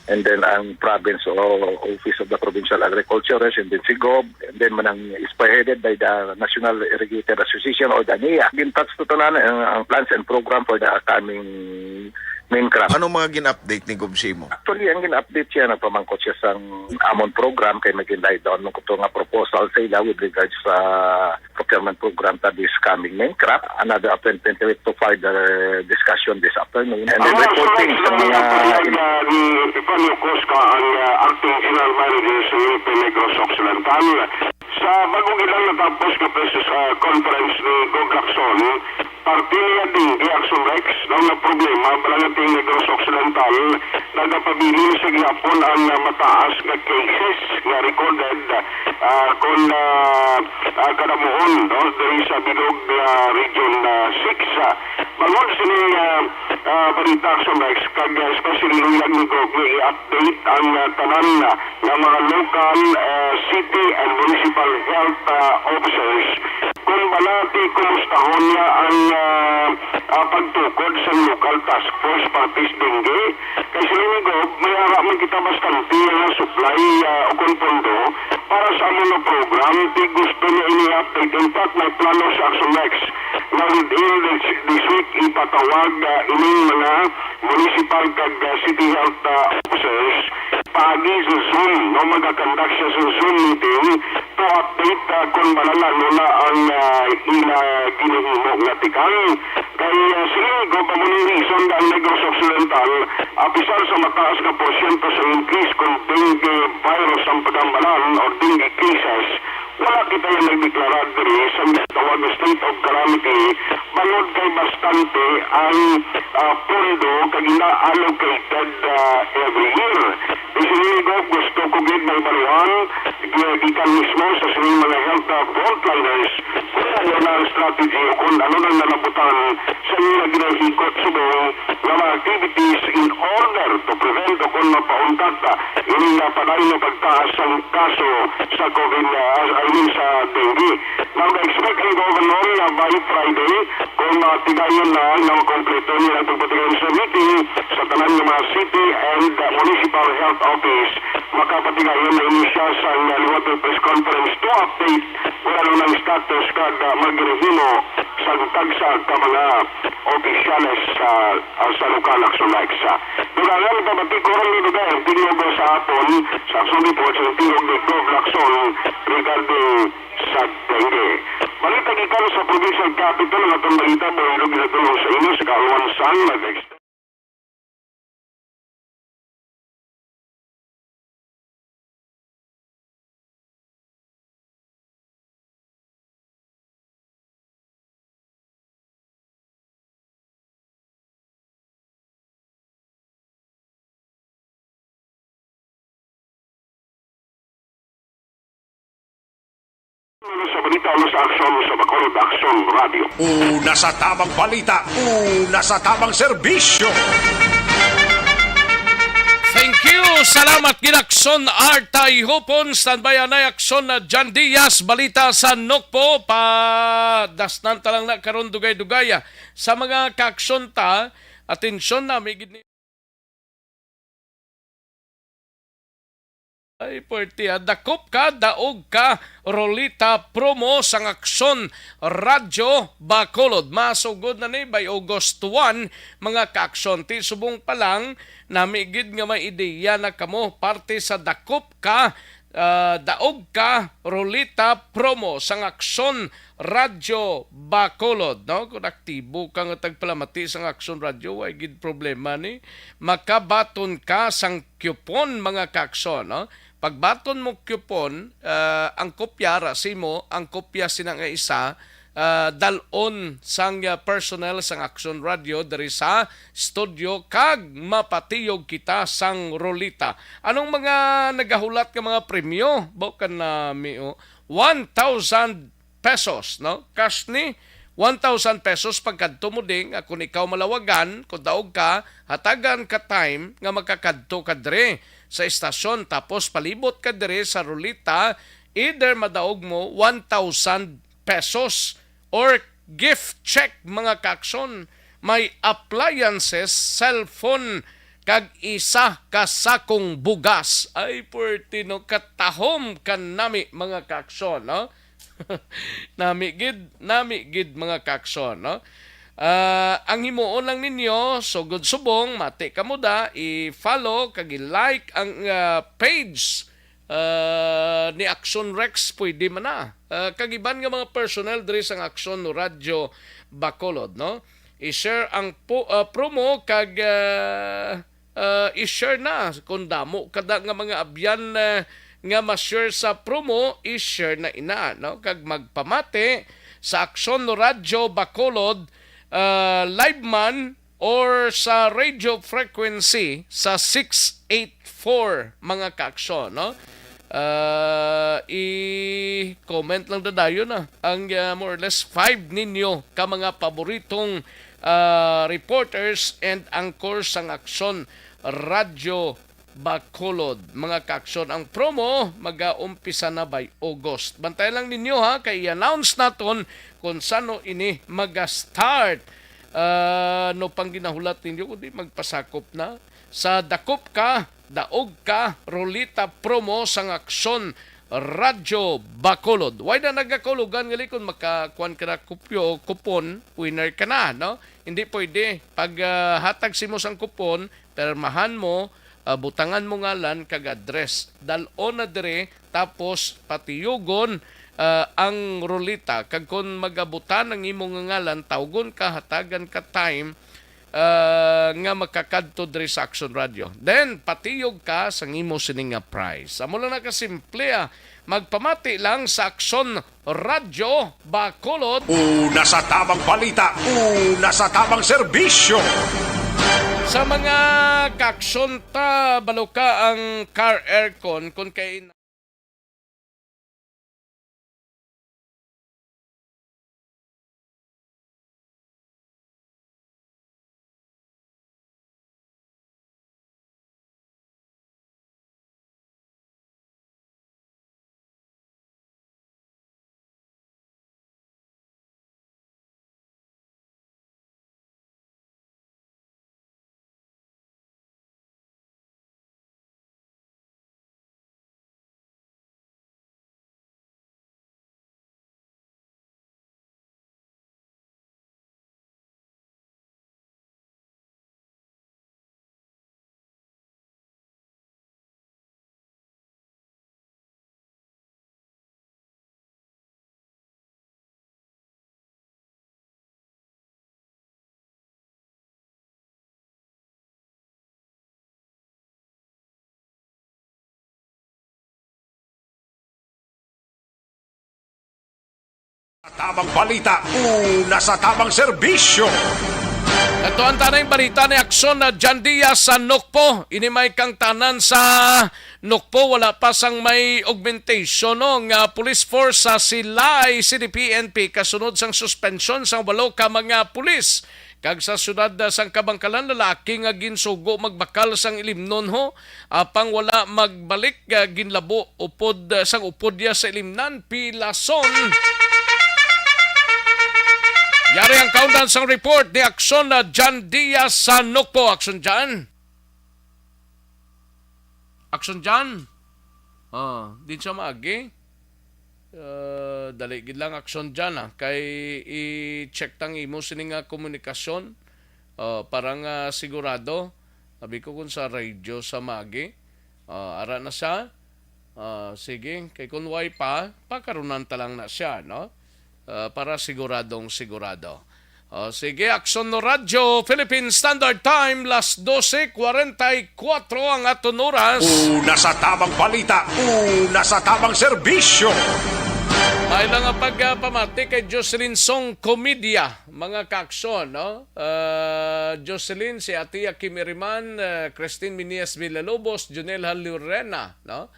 and then ang province o Office of the Provincial Agriculturist, and then si Gov, and then man ang spearheaded by the National Irrigated Association or the NIA. Gin-touch to tanan ang, ang plans and program for the coming main crop. Anong mga gin-update ni Gov sa imo? Actually, ang gin-update siya, nagpamangkot siya sang amon program kay may gin-lie down man kuto nga proposal sa ila with regards sa procurement program ta this coming main crop. Another appointment to further discussion this afternoon. And then reporting sa mga ni Epifanio Cusca, ang, ah, acting general manager sa N F A Negros Occidental. Sa bago ilang natapos nga press, ah, conference ni Gov Lacson, parte niya din kay Action Rex, no, nga problema, balang ating Negros Occidental, nagapabilin sa gihapon ang, ah, mataas nga cases nga recorded, ah, kon, ah, ah, kadamuon, no, diri sa bilog, ah, Region, ah, six, ah. Bangod sini, ah, ah, balita, Action Rex, kag, ah, especially nila ni Gov, nga i-update ang, ah, tanan, ah, nga mga local, ah, city and municipal health, ah, officers kung bala ti kumustahon niya ang, ah, ah, pagtukod sa local task force para sa dengue. Kay sa linggo, may ara man kita bastante nga supply, ah, o kon pondo para sa among nga program, ti gusto niya ini i-update. In fact, may plano sa Action Rex nga within this, this week ipatawag, ah, ining mga municipal kag, ah, city health, ah, officers paagi sa Zoom, no, magakandak siya sa Zoom meeting to update, ah, kung malala nila ang, ah, ila ginahimo nga tikang. Kay, ah, sige, kung amo ni reason nga ang Negros Occidental, apisar sa mataas nga porsyento sa increase kung dengue virus ang pagambalan or dengue cases, wala kita nga nagdeklara diri sa tawag nga state of calamity, bangod kay bastante ang, ah, pondo kag gina-allocated, ah, every year. Kay sa inig, gusto ko gid maibaluhan, gi-, gikan mismo sa sining mga health, ah, frontliners, kung ano na ang strategy o kung ano na nalabutan sa ila ginahikot subong nga mga activities in order to prevent Kung mapauntat, ah, ini nga padayon nga pagtaas sang kaso sa COVID, ah, I mean, sa dengue. Now, ga-expect ang governor nga by Friday, kung matigayon na nga makompleto niya ang pagpatigayon sa meeting sa tanan nga mga city and, ah, municipal health office, makapatigayon na ini siya sa, ah, liwat nga press conference to update kung ano ang status kag, ah, magrehimo sa tagsa ka mga opisyales sa, ah, sa lokal, Action Rex. Dugangan, mabati ko ron ni Dugay ang tingog sa aton sa Action Report sa tingog ni Gov Lacson regarding sa dengue. Balita gikan sa provincial capital, ang atong balita mo ilog sa tulong sa inyo sa Kaluan San, nag-extend Sa balita, sa Aksyon, sa Bacolod Aksyon Radio. Una sa tamang balita, una sa tamang serbisyo. Thank you. Salamat, Ginakson Artay Hupon. Standby anay Aksyon na Jan Diaz. Balita sa Nokpo. Padasnan ta lang na karon dugay-dugay, ah. Sa mga kaaksyon ta, atensyon na, may gid ni Ay, puwerte, ah. Dakop ka, daog ka, Rolita promo sang Aksyon Radyo Bacolod. Masugod na ni by August one, mga kaaksyon. Ti subong pa lang, nami gid nga may ideya na kamo parte sa dakop ka, ah, daog ka, Rolita promo sang Aksyon Radyo Bacolod, no? Kung aktibo ka nga tagpalamati sang Aksyon Radyo, way gid problema ni. Makabaton ka sang coupon, mga kaaksyon, no? Pagbaton mo coupon, ah, ang kopya ra sa imo, ang kopya sina nga isa, ah, dal-on sang, ah, personnel sang Aksyon Radyo diri sa studio kag mapatiyog kita sang Rolita. Anong mga nagahulat nga mga premyo? Baw ka nami, oh. One thousand pesos, no? Cash ni, one thousand pesos pagkadto mo ding, ah, kung ikaw malawagan, kung daog ka, hatagan ka time nga makakadto ka diri sa estasyon, tapos palibot ka diri sa Rolita, either madaog mo one thousand pesos or gift check, mga kaaksyon. May appliances, cellphone, kag isa ka sakong bugas. Ay, puwerte, no? Katahom ka nami, mga kaaksyon, no? Nami gid, nami gid, mga kaaksyon, no? Ah, ang himuon lang ninyo, sugod subong, mati kamo da, i-follow kag i-like ang, ah, page, ah, ni Aksyon Rex, pwede man na. Ah, kag iban nga mga personnel diri sang Aksyon Radyo Bacolod, no? I-share ang po, ah, promo kag, ah, ah, i-share na. Kung damo kada nga mga abyan, ah, nga ma-share sa promo, i-share na ina, no? Kag magpamati sa Aksyon Radyo Bacolod, ah, live man or sa radio frequency sa six eight four, mga kaaksyon, no? Ah, i-comment lang dadayon na ang, ah, more or less five ninyo ka mga paboritong, ah, reporters and anchors sang Aksyon Radyo Bacolod. Mga kaaksyon, ang promo magaumpisa na by August. Bantay lang ninyo, ha, kay i-announce naton kung sano ini maga-start. Ah, no pang ginahulat ninyo, kundi magpasakop na. Sa dakop ka, daog ka, Rolita promo sang Aksyon Radyo Bacolod. Way na nagakaulogan ngali kung makakuan ka na kupyo, kupon, winner ka na, no? Hindi pwede. Pag, ah, hatag simo sang kupon, permahan mo, ah, butangan mo ngalan kag address. Dal-on na diri, tapos patiyugon, ah, ang rolita. Kag kon magabutan ang imo nga ngalan, tawgon ka, hatagan ka time, ah, nga makakadto diri sa Aksyon Radyo. Then, patiyog ka sa imo sini nga prize. Amo lang na kasimple, ah. Magpamati lang sa Aksyon Radyo Bacolod. Una sa tamang balita, una sa tamang serbisyo. Sa mga kaaksyon ta, balo ka ang car aircon, kung kay Tabang balita, una sa tabang serbisyo. Ito ang tanang balita ni Aksyon na Jan Diaz sa Nokpo. Ini may kangtanan sa Nokpo, wala pa sang may augmentation, no, nga police force sa Silay C D P N P kasunod sang suspensyon sang walo ka mga pulis. Kag sa siyudad, ah, sang Kabankalan, lalaki nga ginsugo magbakal sang ilimnon ho, apang wala magbalik, ah, ginlabo upod, ah, sang upod niya sa ilimnan, pilason. Yari ang kaundan sang report ni Aksyon na Jan Diaz sa Nokpo. Aksyon Jan. Aksyon Jan. Oh, di siya maagi. Ah, dali gid lang, Aksyon Jan, ah. Kay i-check tang imo sini nga komunikasyon. Ah, para nga sigurado. Sabi ko kung sa radio sa maagi. Ah, ara na siya. Ah, sige, kay kung way pa, pakarunan ta lang na siya, no? Ah, para siguradong sigurado. Oh, sige, Aksyon no Radyo, Philippine Standard Time, las doce cuarenta y cuatro ang aton oras. Una sa tabang balita, una sa tabang serbisyo. Ay lang ang pagpamati kay Jocelyn Song Comedia, mga kaaksyon, no? Ah, Jocelyn, si Ate Kim Iriman, ah, Christine Minias Villalobos, Junel Halurena, no?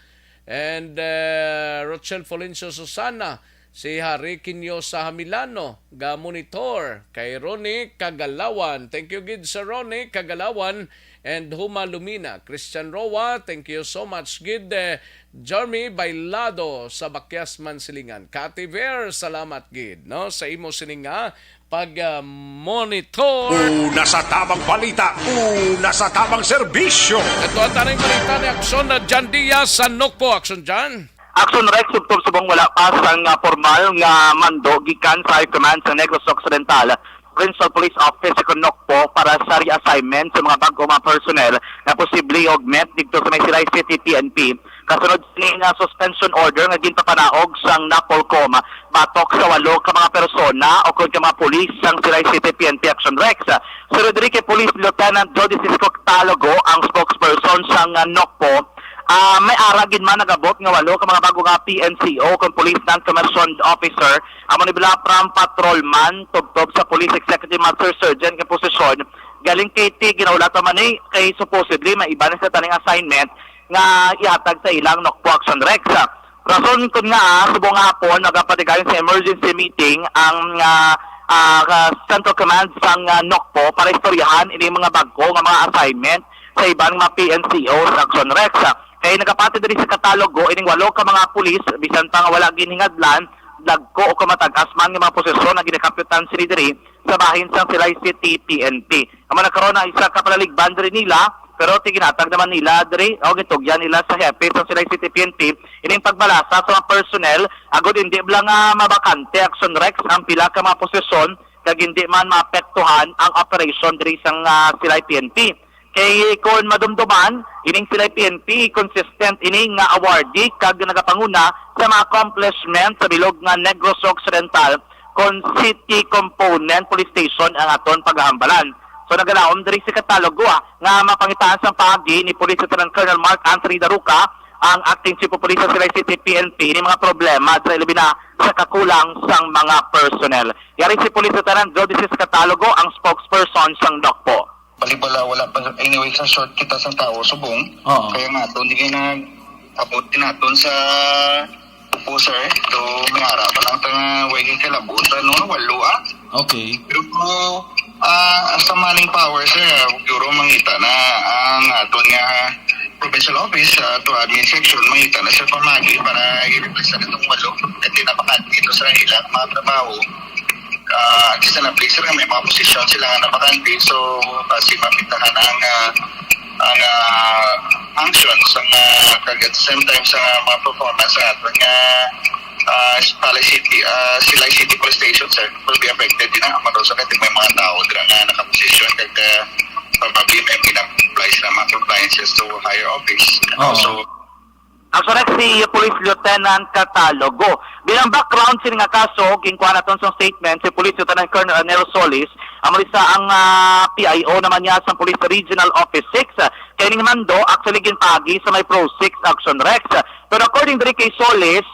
And, ah, Rochelle Florencio Susana, si Harry Quiniosa Hamilano, ga monitor kay Ronnie Kagalawan. Thank you gid, Sir Ronnie Kagalawan and Huma Lumina. Christian Roa, thank you so much gid. Eh, Jeremy Bailado sa Bakyas, Mansilingan. Kati Ver, salamat gid, no, sa imo sini nga pag, ah, monitor. Una sa tabang balita, una sa tabang serbisyo. Ito ang tanang balita ni Aksyon na Jan Diaz sa Nokpo. Aksyon Jan. Aksyon Rex, subtob subong wala pa sang, ah, formal nga mando gikan sa High Command sa Negros Occidental Provincial Police Office sa Nokpo para sa reassignment sa mga bag-o mga personnel nga posible i-augment didto sa may Silay City P N P. Kasunod sini nga suspension order nga ginpapanaog sang NAPOLCOM batok sa walo ka mga persona o kon ka mga pulis sang Silay City P N P. Aksyon Rex. Sunod diri kay Police Lieutenant Jody Cisco Catalogo, ang spokesperson sang, ah, Nokpo, ah, may ara gid man nag-abot nga walo ka mga bag-o nga P N C O kon Police Non-Commissioned Officer, amo ni bala from patrolman tubtob sa Police Executive Master Sergeant nga posisyon. Galing kay ti ginaulatan man ni kay supposedly may iba na sa taning assignment nga ihatag sa ilang Nokpo. Aksyon Rex. Rason kon ngaa, ah, subong nga hapon, nagapatigayon sa emergency meeting ang, ah, ah, ka-, Central Command sang, ah, Nokpo para istoryahan ini mga bag-o nga mga assignment sa iban nga P N C O sa Aksyon Rex. Kay nagapati diri sa katalogo ining walo ka mga pulis, bisan pa nga wala ginhingadlan, dagko o kamatag-as man nga mga posisyon nga ginakapyutan sini diri sa bahin sang Silay City P N P. Amo na karon ang isa ka palaligban diri nila, pero ti ginhatag naman nila diri o gitugyan nila sa hepe sa Silay City P N P ining pagbalasa sa mga personnel agod hindi bala nga mabakante, Aksyon Rex, ang pila ka mga posisyon kag hindi man maapektuhan ang operation diri sang, ah, Silay P N P. Kay kon madumduman, ining Silay P N P consistent ini nga awardee kag nagapanguna sa mga accomplishment sa bilog nga Negros Occidental kon City Component Police Station ang aton pagahambalan. So, nagalaom diri si katalogo, ah, nga mapangitaan sang paagi ni Police Lieutenant Colonel Mark Anthony Daruca ang acting chief of police sa Silay City P N P ini mga problema diri, labi na sa kakulang sang mga personnel. Yari si Police Lieutenant Jody Cis Catalogo ang spokesperson sang Nokpo. Balibala, wala pa. Anyway, sa short kita sa tao subong. Oo. Kaya nga, doon din na abot din naton sa upo, sir. Do, may ara pa lang ta nga way kay kalabutan, no? Walo, ah. Okay. Pero po, ah, sa manning power, sir, siguro mangita na ang aton nga provincial office, ah, to admin section, mangita na, sir, pamagi para i-replace na itong walo. Kasi napakadito sa kanila, mga trabaho. Ah, at least na place, sir, may mga posisyon sila nga napakante. So, basi mapitahan ang, ah, ang, ah, function sa mga, kag at the same time sa mga performance sa aton nga, ah, Silay City, ah, Silay City Police Station, sir, will be affected din ang mga sa kay may mga tao dira nga nakaposisyon kag, ah, probably may gina-apply sila mga compliances to higher office. Oo. So, Aksyon Rex, si Police Lieutenant Catalogo. Bilang background sini nga kaso, ginkuha naton sa statement si Police Lieutenant Colonel Arnel Solis, amo ni sa ang, ah, P I O naman niya sa Police Regional Office six. Kay ning mando, actually, ginpaagi sa may Pro six, Aksyon Rex. Pero according diri kay Solis,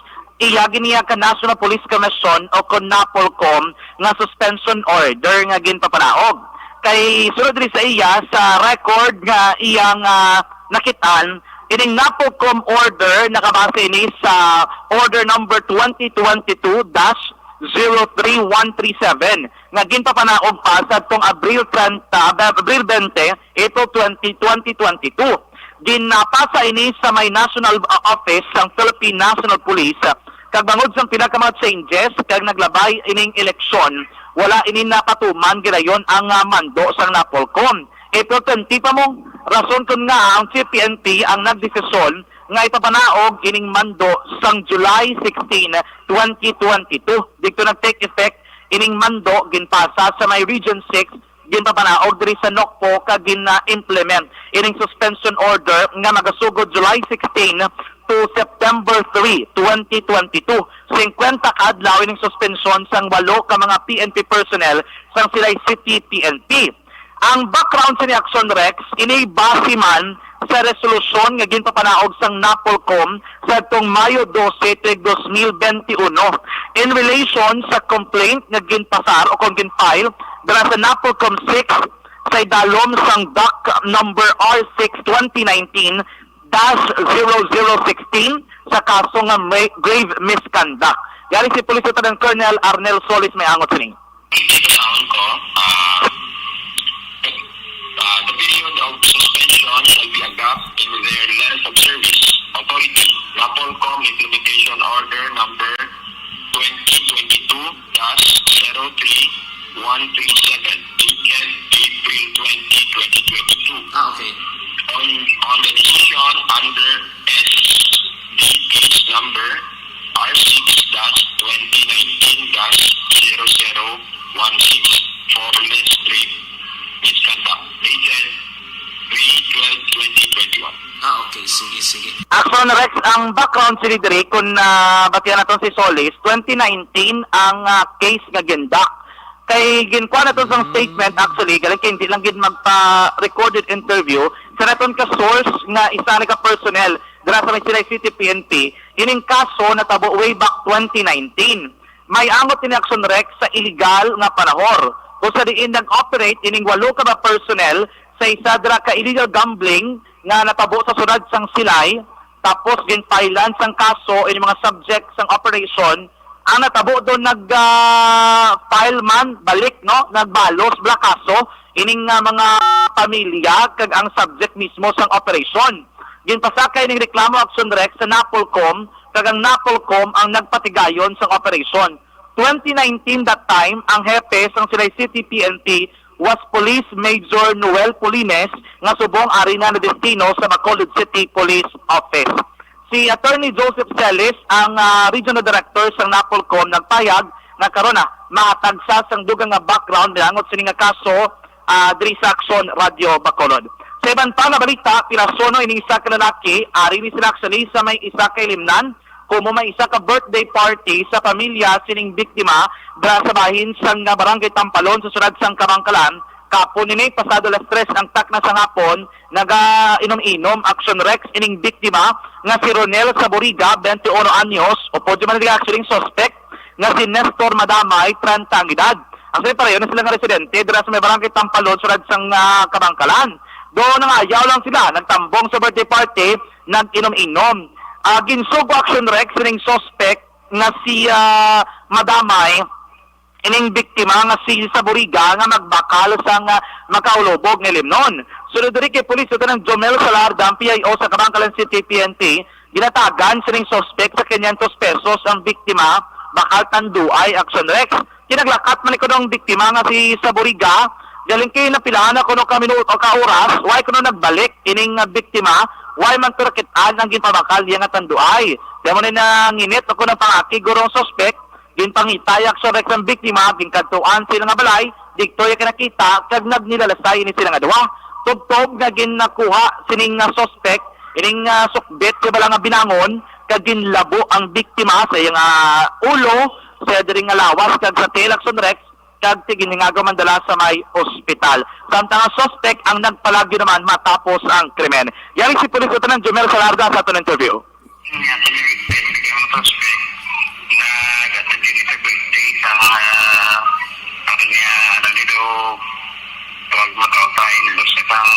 Iya giniya ka National Police Commission o kon NAPOLCOM nga suspension order nga ginpapanaog. Kay sulod diri sa iya sa record nga iyang, ah, nakit-an, ining NAPOLCOM order nakabase ini sa order number twenty twenty-two dash zero three one three seven nga ginpapanaog pa sa tong Abril treinta, Ab-, Abril twenty, April twenty, twenty twenty-two. Ginapasa ini sa may national, ah, office sang Philippine National Police, ah, kag bangod sang pila ka mga changes kag naglabay ining eleksyon, wala ini napatuman gidayon ang, ah, mando sang NAPOLCOM. April twenty pa mo, rason kon nga ang C P N P ang nagdesisyon nga ipapanaog ining mando sang July sixteen, twenty twenty-two. Didto nag-take effect ining mando ginpasa sa may Region six, ginpapanaog diri sa NOCPO kag gina-implement ining suspension order nga magasugod July sixteen to September three, twenty twenty-two. Singkwenta ka adlaw ining suspensyon sang walo ka mga P N P personnel sang Silay City P N P. Ang background sini, Action Rex, ini base man sa resolusyon nga ginpapanaog sang NAPOLCOM sa atong Mayo dose tuig dos mil bente uno in relation sa complaint nga ginpasar o kon gin-file dira sa NAPOLCOM six sa idalom sang DAC number R six twenty nineteen dash zero zero sixteen sa kaso nga may grave misconduct. Yari si Police Lieutenant Colonel Arnel Solis may angot sini. Dito sa ko, ah, ah, the period of suspension shall be adopted in their length of service. Authority, NAPOLCOM Implementation Order Number twenty twenty-two dash zero three one three seven, dated April twenty, twenty twenty-two. Ah, okay. On, on the decision under S D case number R six dash twenty nineteen dash zero zero one six for less grave misconduct, dated May twelve, twenty twenty-one. Ah, okay. Sige, sige. Action Rex, ang background sini diri, kung, ah, batian naton si Solis, twenty nineteen ang, ah, case nga gindak. Kay ginkuha naton sang statement, actually, galing kay hindi lang gid magpa-recorded interview, sa naton ka source nga isa ni ka personnel dira sa may Silay City P N P, ining kaso natabo way back twenty nineteen. May angot ini, Action Rex, sa illegal nga panahor, kung sa diin nag-operate ining walo ka mga personnel sa isa dira ka illegal gambling nga natabo sa siyudad sang Silay, tapos ginpailan sang kaso ini mga subject sang operation. Ang natabo doon nag, ah, file man balik, no, nagbalos bala kaso ining, ah, mga pamilya kag ang subject mismo sang operation. Ginpasaka ining reklamo, Action Rex, sa NAPOLCOM, kag ang NAPOLCOM ang nagpatigayon sang operation. Twenty nineteen that time, ang hepe sang Silay City P N P was Police Major Noel Polines nga subong ari na nadestino sa Bacolod City Police Office. Si Attorney Joseph Celis, ang, ah, Regional Director sang NAPOLCOM, nagpahayag nga karon na mahatag sa sang dugang nga background nilangot sini nga kaso, ah, diri sa Aksyon Radio Bacolod. Sa iban pa nga balita, pirasonon ini isa ka lalaki, ari ni sila actually sa may isa ka ilimnan, kumo may isa ka birthday party sa pamilya sining biktima dira sa bahin sang, ah, Barangay Tampalon sa siyudad sang Kabankalan. Kapon nini, pasado alas tres ang takna sa hapon, nagainom-inom, Action Rex, ining biktima nga si Ronel Saboriga, twenty-one anyos, o pwede man nila actually suspect nga si Nestor Madamay, treinta ang edad. Actually, pareho na sila nga residente dira sa may Barangay Tampalon, siyudad sang, ah, Kabankalan. Doon nangayaw lang sila, nagtambong sa birthday party, nag-inom-inom. Ah, ginsugo, Action Rex, sining suspect nga si, ah, Madamay, ining biktima nga si Saboriga nga magbakal sang, ah, makaulobog nga ilimnon. Sulod diri kay Police Lieutenant Jomel Salarda, ang P I O sa Kabankalan City P N P, ginatagan sining suspect sa quinientos pesos ang biktima, bakal tanduay, Action Rex. Kinaglakat man ni kuno ang biktima nga si Saboriga, galing kay napilahan na kuno ka minuto o ka oras, way kuno nagbalik ining, ah, biktima, way man turakit-an ang ginpabakal niya nga tanduay. Kaya mo na nanginit ako ng pangakig gurong suspect, ginpangitay, Action Rex, ang biktima, ginkadtuan sila nga balay, didto iya kinakita, kag nagnilalasay ini sila nga duha. Tubtob nga ginakuha sining nga suspect ining, ah, sukbit sa bala nga binangon, kag ginlabo ang biktima sa iyang, ah, ulo, sa diri nga lawas, kag sa tiil, Action Rex, kag ginhingagaw man dala sa may ospital. Samtang ang suspect ang nagpalagyo naman matapos ang krimen. Yari si Police Lieutenant Jomel Salarda sa aton interview. Nga kami victim nga ang suspect, Dili sa birthday, sa mga, ano niya, ano nito, twelve month old time, gusto sang,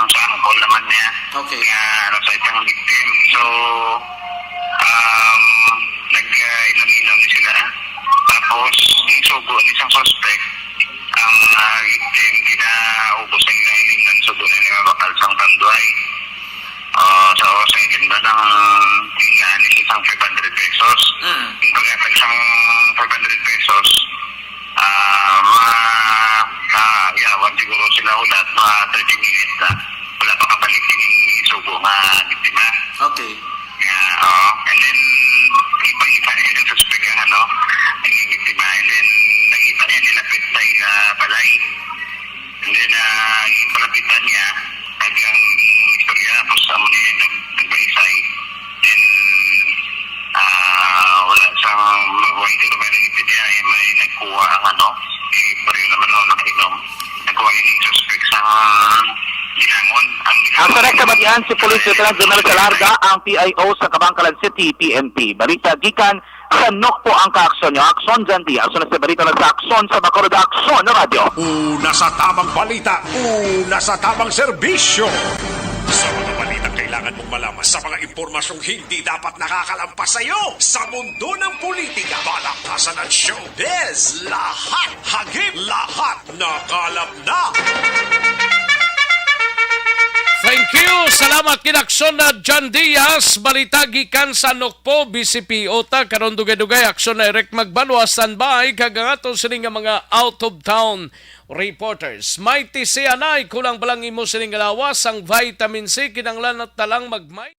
sa angkol naman niya. Okay. Nga, ano, sa isang victim. So, um, nag-, ah, inom-inom ni sila. Tapos, yung sugo ni isang suspect, ang, ah, victim, ginaubos ang ilang ilimnan, sugo na ni mabakal sang tanduay. Ah, sa oras nga ganda ng tindahan is isang five hundred pesos. Mm. Yung pagkatag sang five hundred pesos, ah, mga, ah, yawan siguro sila ulat, mga thirty minutes na. Wala pa kabalik yung sugo nga biktima. Okay. Yeah, oo. And then, iba-iba na yung suspect ang ano, yung biktima. And then, nakita niya nila pet sa ila balay. And then, ah, yung palapitan niya, kag ang istorya, tapos amo niya yung nag-, nagbaisay. Then, ah, wala sang, wala siguro may nagipit niya, eh, may nagkuha ang ano, eh, pareho naman ako nakainom. Nagkuha yung suspect sa ginangon. Ang Ang ginangon, direct kabatian si Police Lieutenant General Salarga, ang P I O sa Kabankalan City, P N P. Balita gikan sa Nokpo ang kaaksyon nyo. Aksyon, John D. Aksyon na sa balita na sa Aksyon sa Bacolod, Aksyon na Radyo. Una sa tamang balita, una sa tamang serbisyo. Sa mga balitang kailangan mong malaman, sa mga impormasyong hindi dapat nakakalampas sa iyo, sa mundo ng politika, balakasan at showbiz, lahat hagip, lahat nakalap na. Thank you. Salamat, kinaksyon na John Diaz. Balita gikan sa Nokpo, B C P O ta. Karon dugay-dugay, aksyon na Eric Magbanwa, standby, kag ang ato sini nga mga out of town reporters. May tisianay, kulang ba lang imo sining lawas, ang vitamin C, kinahanglan na talang magmay.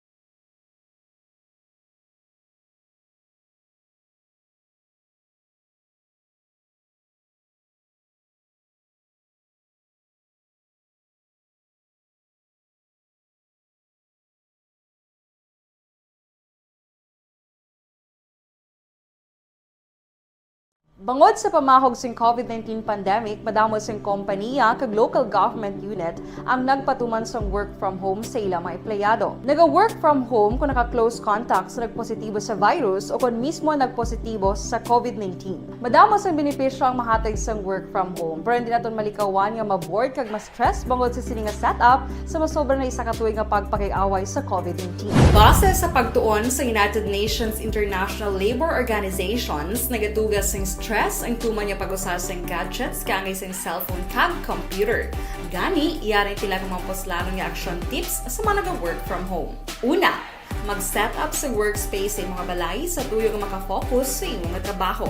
Bangod sa pamahog sing COVID nineteen pandemic, madamo sing kompaniya kag local government unit ang nagpatuman sang work from home sa ila mga empleyado. Naga-work from home kon naka-close contact sa nagpositibo sa virus o kon mismo nagpositibo sa COVID nineteen. Madamo sang benepisyo ang mahatag sang work from home, pero hindi naton malikawan nga ma-bored kag ma-stress bangod sa sini nga setup sa masobra na isa ka tuig nga pagpakig-away sa COVID nineteen. Base sa pagtuon sa United Nations International Labor Organizations, nagatuga sing stress ang tuman nga pag-usa sing gadgets kaangay sing cellphone kag computer. Gani, yari ang pila ka mga puslanon nga action tips sa mga naga-work from home. Una, mag-set up sa workspace sa imong balay sa tuyo nga maka-focus sa imong nga trabaho.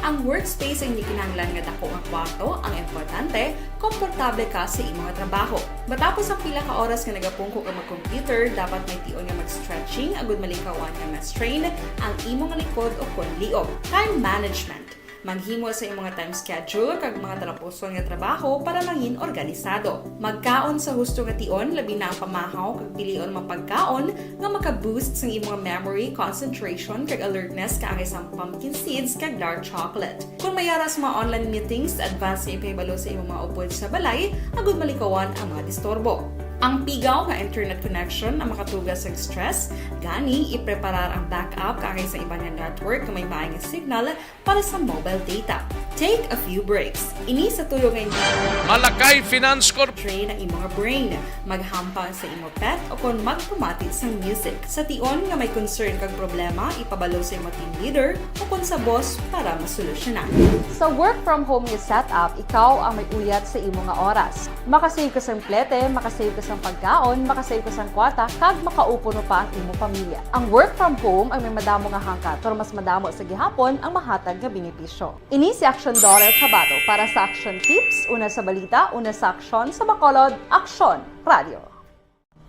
Ang workspace ang hindi kinahanglan nga dako nga kwarto, ang importante, komportable ka sa imong nga trabaho. Matapos ang pila ka oras nga nagapungko ka mag-computer, dapat may tion nga mag-stretching agud malikawan nga ma-strain ang imong likod o kon liog. Time management. Maghimo sa imong nga time schedule kag mga talapuson nga trabaho para mangin organisado. Magkaon sa husto nga tion, labi na ang pamahaw kag pilion mga pagkaon nga maka-boost sang imong memory, concentration, kag alertness kaangay sang pumpkin seeds kag dark chocolate. Kung may ara sa mga online meetings, advance nga ipahibalo sa imong mga upod sa balay agud malikawan ang mga disturbo. Ang pigaw nga internet connection ang makatuga sang stress, gani ipreparar ang backup kaangay sa iban nga network nga may maay nga signal para sa mobile data. Take a few breaks. Ini sa tuyo nga hindi Malakay Finance Corp. Train ang imong brain. Maghampang sa imo pet o kon magpamati sang music. Sa tion nga may concern kag problema, ipabalo sa imo team leader o kon sa boss para masolusyonan. Sa work from home nga setup, ikaw ang may uyat sa imo nga oras. Makasave ka sang plete, makasave ka sang pagkaon, makasave ka sang kwarta, kag makaupo pa ang imo pamilya. Ang work from home ang may madamo nga hangkat, pero mas madamo sa gihapon ang mahatag nga benepisyo. Ini si Aksyon Doris Habato para sa Aksyon Tips, una sa balita, una sa aksyon, sa Bacolod, Aksyon Radio.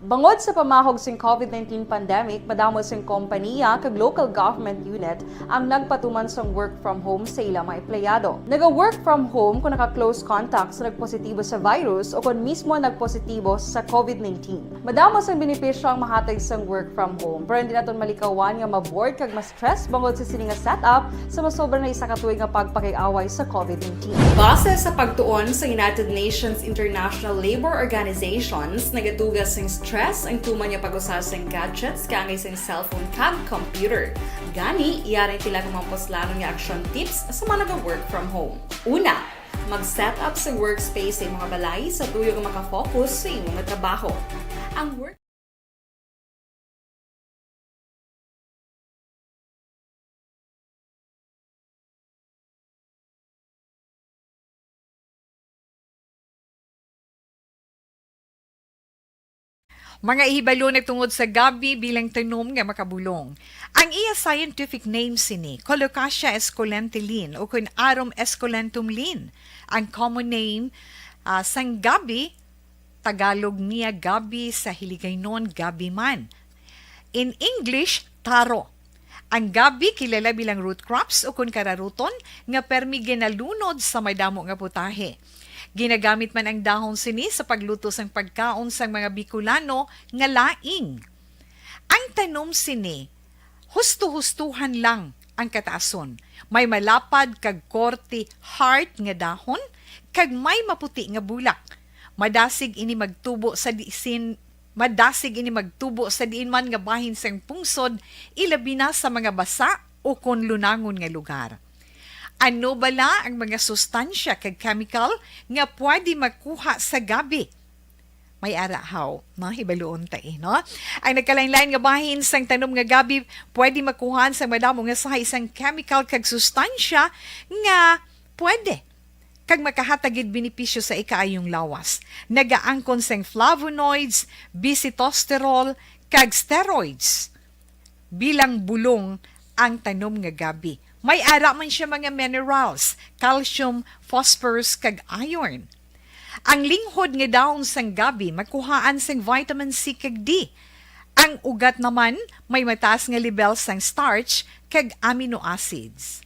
Bangod sa pamahog sing COVID nineteen pandemic, madamo sing kompaniya kag local government unit ang nagpatuman sang work from home sa ila mga empleyado. Naga-work from home kung naka-close contact sa nagpositibo sa virus o kung mismo nagpositibo sa COVID nineteen. Madamo sang benepisyo ang mahatag sang work from home, pero hindi naton malikawan nga ma-bored kag ma-stress bangod sa sini nga setup sa masobra na isa ka tuig nga pagpakig-away sa COVID nineteen. Base sa pagtuon sa United Nations International Labor Organizations, nagatuga sing Stress ang tuman nga pag-usa sang gadgets kaangay sang cellphone kag computer. Gani, yari sila kung mga puslanon nga action tips sa mga naga-work from home. Una, mag-set up sa workspace sa imong balay sa tuyo nga makafocus sa imong trabaho. Ang work Mga ihibalo nagtungod sa gabi bilang tanom nga makabulong. Ang iya scientific name sini, Colocasia esculenta Lin, o kun Arum esculentum Lin. Ang common name, ah, sang gabi, Tagalog niya gabi, sa Hiligaynon gabi man. In English, taro. Ang gabi kilala bilang root crops o kun kararuton nga permi ginalunod sa madamo nga putahe. Ginagamit man ang dahon sini sa pagluto sang pagkaon sang mga Bicolano nga laing. Ang tanom sini, husto-hustuhan lang ang kataason. May malapad kag korte heart nga dahon kag may maputi nga bulak. Madasig ini magtubo sa disin, madasig ini magtubo sa diin man nga bahin sang pungsod, ilabi na sa mga basa o kon lunangon nga lugar. Ano bala ang mga sustansya kag chemical nga pwede makuha sa gabi? May ara haw, no? Hibaluon ta, eh, no? Ang nagkalain-lain nga bahin sang tanom nga gabi pwede makuhaan sang madamo nga sahay sang chemical kag sustansya nga pwede kag makahatag gid benepisyo sa ikaayong lawas. Nagaangkon sang flavonoids, bisitosterol, kag steroids bilang bulong ang tanom nga gabi. May ara man siya mga minerals, calcium, phosphorus, kag iron. Ang linghod nga dahon sang gabi makuhaan sang vitamin C kag D. Ang ugat naman may mataas nga lebel sang starch kag amino acids.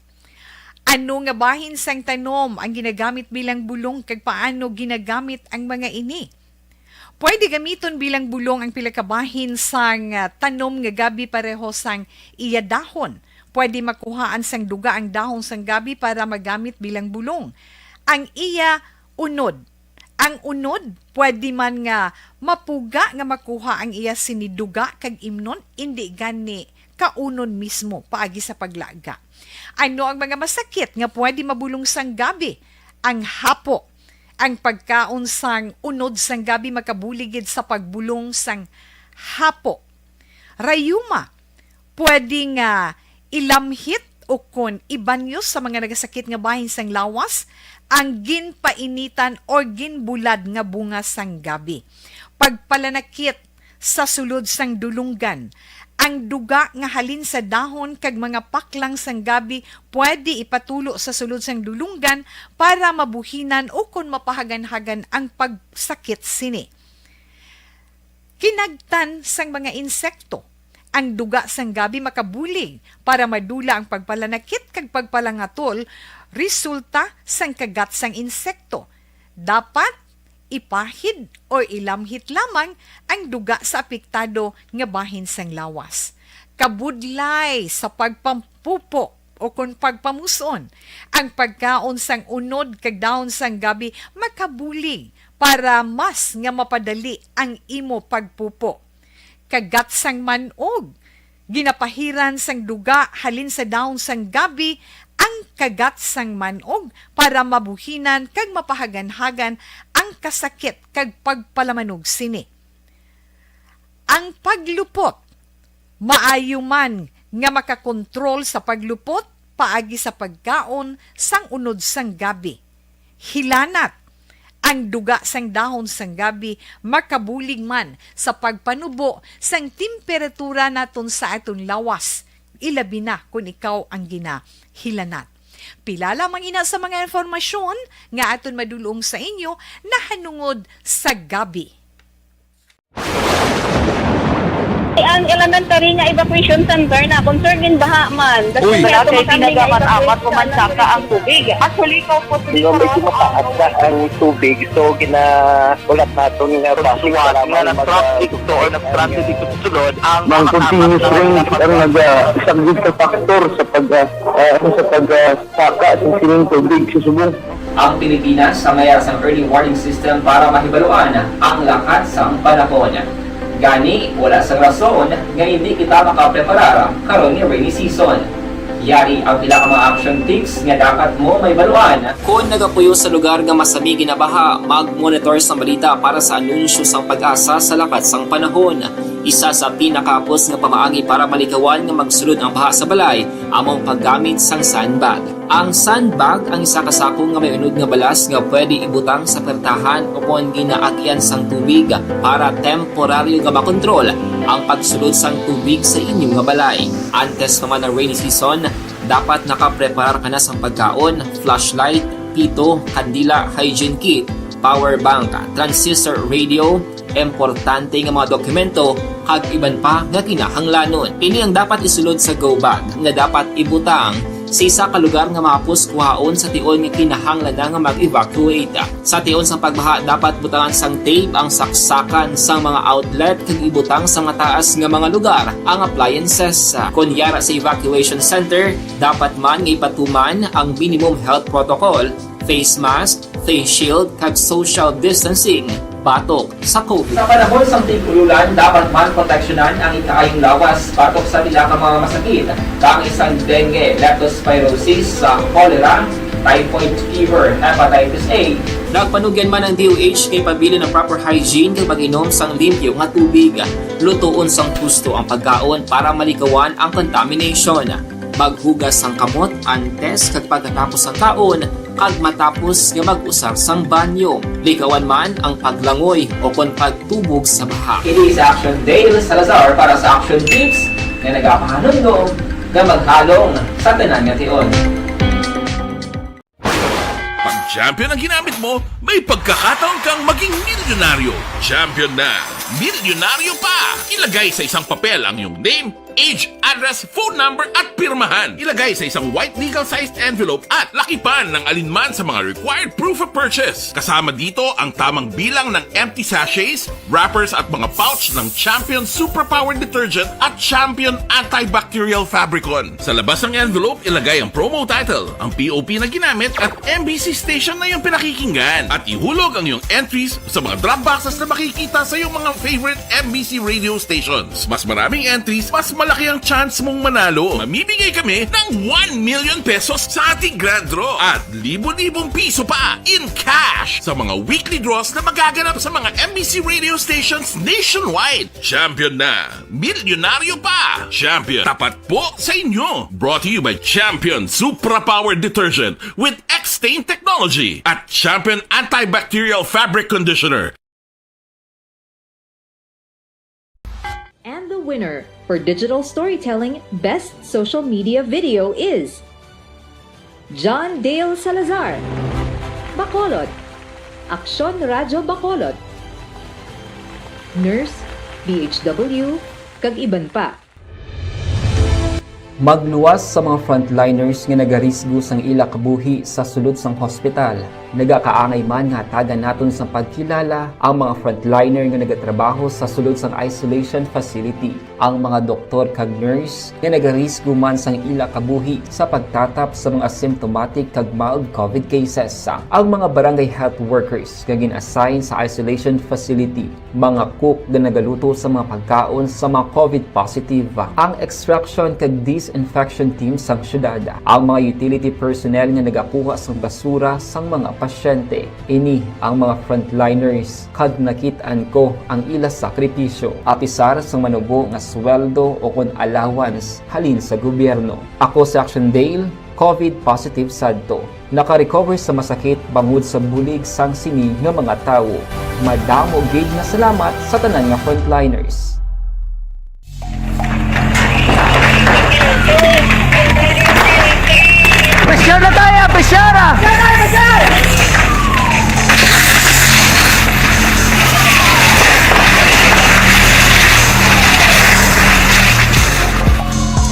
Ano nga bahin sang tanom ang ginagamit bilang bulong, kag paano ginagamit ang mga ini? Pwede gamiton bilang bulong ang pila ka bahin sang, ah, tanom nga gabi pareho sang iya dahon. Pwede makuhaan sang duga ang dahon sang gabi para magamit bilang bulong. Ang iya unod. Ang unod, pwede man nga mapuga nga makuha ang iya sini duga kag imnon, indi gani kaunon mismo paagi sa paglaga. Ano ang mga masakit nga pwede mabulong sang gabi? Ang hapo. Ang pagkaon sang unod sang gabi makabulig gid sa pagbulong sang hapo. Rayuma, pwede nga ilamhit o kon ibanyos sa mga nagasakit nga bahin sang lawas ang ginpainitan or ginbulad nga bunga sang gabi. Pagpalanakit sa sulod sang dulunggan. Ang duga nga halin sa dahon kag mga paklang sang gabi pwede ipatulo sa sulod sang dulunggan para mabuhinan o kon mapahaganhagan ang pagsakit sini. Kinagtan sang mga insekto. Ang duga sang gabi makabulig para madula ang pagpalanakit kag pagpalangatol resulta sang kagat sang insekto. Dapat ipahid o ilamhit lamang ang duga sa apektado nga bahin sang lawas. Kabudlay sa pagpampupo o kon pagpamus-on, ang pagkaon sang unod kag dahon sang gabi makabulig para mas nga mapadali ang imo pagpupo. Kagat sang man-og. Ginapahiran sang duga halin sa dahon sang gabi ang kagat sang man-og para mabuhinan kag mapahaganhagan ang kasakit kag pagpalamanog sini. Ang paglupot. Maayo man nga makakontrol sa paglupot paagi sa pagkaon sang unod sang gabi. Hilanat. Ang duga sang dahon sang gabi makabulig man sa pagpanubo sang temperatura naton sa aton lawas, ilabi na kon ikaw ang ginahilanat. Pila lamang ina sa mga impormasyon nga aton madul-ong sa inyo nahanungod sa gabi. Ang elementary nga evacuation center na concern in baha man. Uy! Wala kay pinagamat-amat o mansaka ang tubig. Actually, ikaw po, Hindi ko medyo mataas na ang tubig. So, ginahulat naton nga Kung basi suwat kailangan nga mag-, nag-traffic to or nag-transit dito sa sulod, ang Mang mga continuous tapat na rain ang mga naga-, isang big factor sa pag, ah, ah, sa pag, ah, saka sa sining tubig sa subong. Ang Pilipinas ang may sang early warning system para mahibaluan ang lakat sang panahon. Gani, wala sang rason nga hindi kita makapreparar karon nga rainy season. Yari ang pila ka mga action tips nga dapat mo mahibaluan. Kon nagapuyo sa lugar nga masami ginabaha, mag-monitor sang balita para sa anunsyo sang PAGASA sa lakat sang panahon. Isa sa pinakahapos nga pamaagi para malikawan nga magsulod ang baha sa balay amo ang paggamit sang sandbag. Ang sandbag ang isa ka sako nga may unod nga balas nga pwede ibutang sa pertahan o kon ginaagian sang tubig para temporaryo nga makontrol ang pagsulod sang tubig sa inyo nga balay. Antes pa man ang rainy season, dapat nakapreparar ka na sang pagkaon, flashlight, pito, kandila, hygiene kit, power bank, transistor radio, importante nga mga dokumento, kag iban pa nga kinahanglanon. Ini ang dapat isulod sa go bag nga dapat ibutang sa isa ka lugar nga mahapos kuhaon sa tion nga kinahanglan na nga mag-evacuate. Sa tion sang pagbaha, dapat butangan sang tape ang saksakan sang mga outlet kag ibutang sa mataas nga mga lugar ang appliances. Kon yara sa evacuation center, dapat man nga ipatuman ang minimum health protocol, face mask, face shield, kag social distancing batok sa COVID. Sa panahon sang tig-ululan, dapat man proteksyonan ang ikaayong lawas batok sa pila ka mga masakit, kaangay sang dengue, leptospirosis, sa cholera, typhoid fever, hepatitis A. Nagpanugyan man ang D O H nga ipabilin ang proper hygiene kag pag-inom sang limpyo nga tubig. Lutoon sang husto ang pagkaon para malikawan ang contamination. Maghugas sang kamot antes kag pagkatapos sang kaon kag matapos nga mag-usar sang banyo. Likawan man ang paglangoy o kon pagtubog sa baha. Ini si Action Dale Salazar para sa Action Tips nga nagapahanumdom nga maghalong sa tanan nga tion. Pag champion ang ginamit mo, may pagkakataon kang maging milyonaryo. Champion na! Milyonaryo pa! Ilagay sa isang papel ang iyong name, age, address, phone number at pirmahan. Ilagay sa isang white legal-sized envelope at lakipan ng alinman sa mga required proof of purchase. Kasama dito ang tamang bilang ng empty sachets, wrappers at mga pouch ng Champion Suprapower Detergent at Champion Antibacterial Fabricon. Sa labas ng envelope, ilagay ang promo title, ang P O P na ginamit at M B C station na iyong pinakikinggan. At ihulog ang iyong entries sa mga drop boxes na makikita sa iyong mga favorite M B C radio stations. Mas maraming entries, mas malaki ang chance mong manalo. Mamimigay kami ng one million pesos sa ating grand draw at libo-libong piso pa in cash sa mga weekly draws na magaganap sa mga M B C radio stations nationwide. Champion na! Milyonaryo pa! Champion, tapat po sa inyo! Brought to you by Champion Supra Power Detergent with X-Stain Technology at Champion Antibacterial Fabric Conditioner. And the winner for Digital Storytelling Best Social Media Video is John Dale Salazar, Bacolod, Aksyon Radyo Bacolod, Nurse, D H W, kag iban pa. Magluwas sa mga frontliners nga nagarisgo sang ila kabuhi sa sulod sang hospital. Nagakaangay man nga hatagan naton sang pagkilala ang mga frontliner nga nagatrabaho sa sulod sang isolation facility, ang mga doktor kag nurse nga nagarisgo man sang ila kabuhi sa pagtatap sa mga symptomatic kag mild COVID cases, ang mga barangay health workers nga gin-assign sa isolation facility, mga cook nga nagaluto sa mga pagkaon sa mga COVID positive, ang extraction kag disinfection team sang syudad, ang mga utility personnel nga nagakuha sang basura sang mga pasyente. Ini ang mga frontliners kag nakit-an ko ang ila sakripisyo, apisar sang manubo nga sweldo o kon allowance halin sa gobyerno. Ako si Action Dale, COVID positive sadto. Naka-recover sa masakit bangod sa bulig sang sini nga mga tawo. Madamo gid nga salamat sa tanan nga frontliners. Pressure na tayo! Pressure na!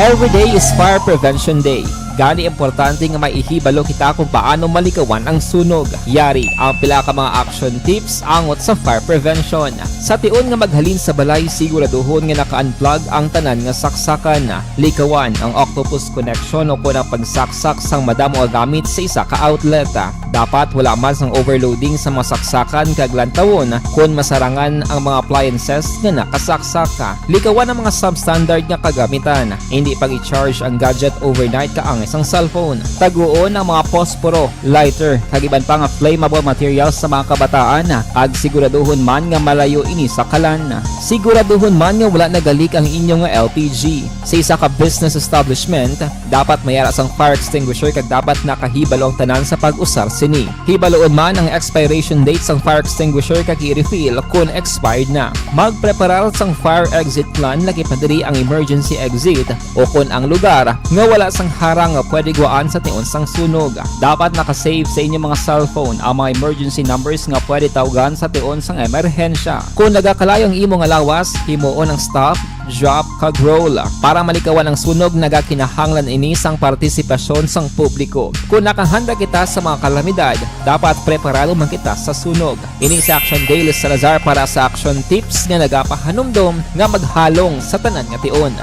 Every day is Fire Prevention Day. Gani, importante nga maihibalo kita kung paano malikawan ang sunog. Yari ang pila ka mga action tips angot sa fire prevention. Sa tion nga maghalin sa balay, siguraduhon nga naka-unplug ang tanan nga saksakan. Likawan ang octopus connection o kon ang pagsaksak sang madamo nga gamit sa isa ka outlet. Dapat wala man sang overloading sa mga saksakan kag lantawon kon masarangan ang mga appliances nga nakasaksak. Likawan ang mga substandard nga kagamitan. Indi pag-i-charge ang gadget overnight kaangay sang cellphone. Taguon ang mga posporo, lighter, kag iban pa nga flammable materials sa mga kabataan, kag siguraduhon man nga malayo ini sa kalan. Siguraduhon man nga wala nagalik ang inyo nga L P G. Sa isa ka business establishment, dapat may ara sang fire extinguisher kag dapat nakahibalo ang tanan sa pag-usar sini. Hibaloon man ang expiration date sang fire extinguisher kag i-refill kon expired na. Magpreparar sang fire exit plan, lakip na diri ang emergency exit o kon ang lugar nga wala sang harang nga pwede gwaan sa tion sang sunog. Dapat naka-save sa inyo mga cellphone ang mga emergency numbers nga pwede tawgan sa tion sang emerhensya. Kon nagakalayo ang imo nga lawas, himuon ang stop, drop, kag roll. Para malikawan ang sunog, nagakinahanglan ini sang partisipasyon sang publiko. Kon nakahanda kita sa mga kalamidad, dapat preparado man kita sa sunog. Ini si Action Dale Salazar para sa Action Tips nga nagapahanumdom nga maghalong sa tanan nga tion.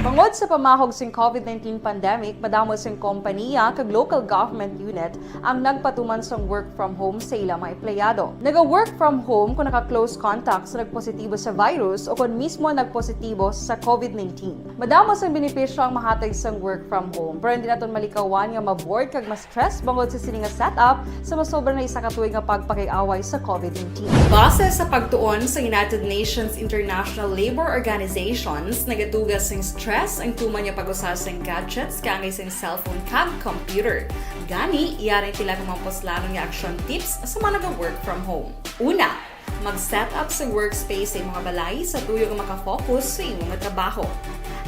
Bangod sa pamahog sing covid nineteen pandemic, madamo sing kompaniya kag local government unit ang nagpatuman sang work from home sa ila mga empleyado. Naga-work from home kung naka-close contact sa nagpositibo sa virus o kon mismo nagpositibo sa covid nineteen. Madamo sang benepisyo ang mahatag sang work from home, pero hindi naton malikawan nga ma-bored kag ma-stress bangod sa sini nga setup sa masobra na isa ka tuig nga pagpakig-away sa covid nineteen. Base sa pagtuon sa United Nations International Labour Organizations, nagatuga sing stress ang tuman nga pag-usa sing gadgets kaangay sing cellphone kag computer. Gani, yari ang pila ka mga puslanon nga action tips sa mga naga-work from home. Una, mag-set up sa workspace sa imong balay sa tuyo nga makafocus sa imong trabaho.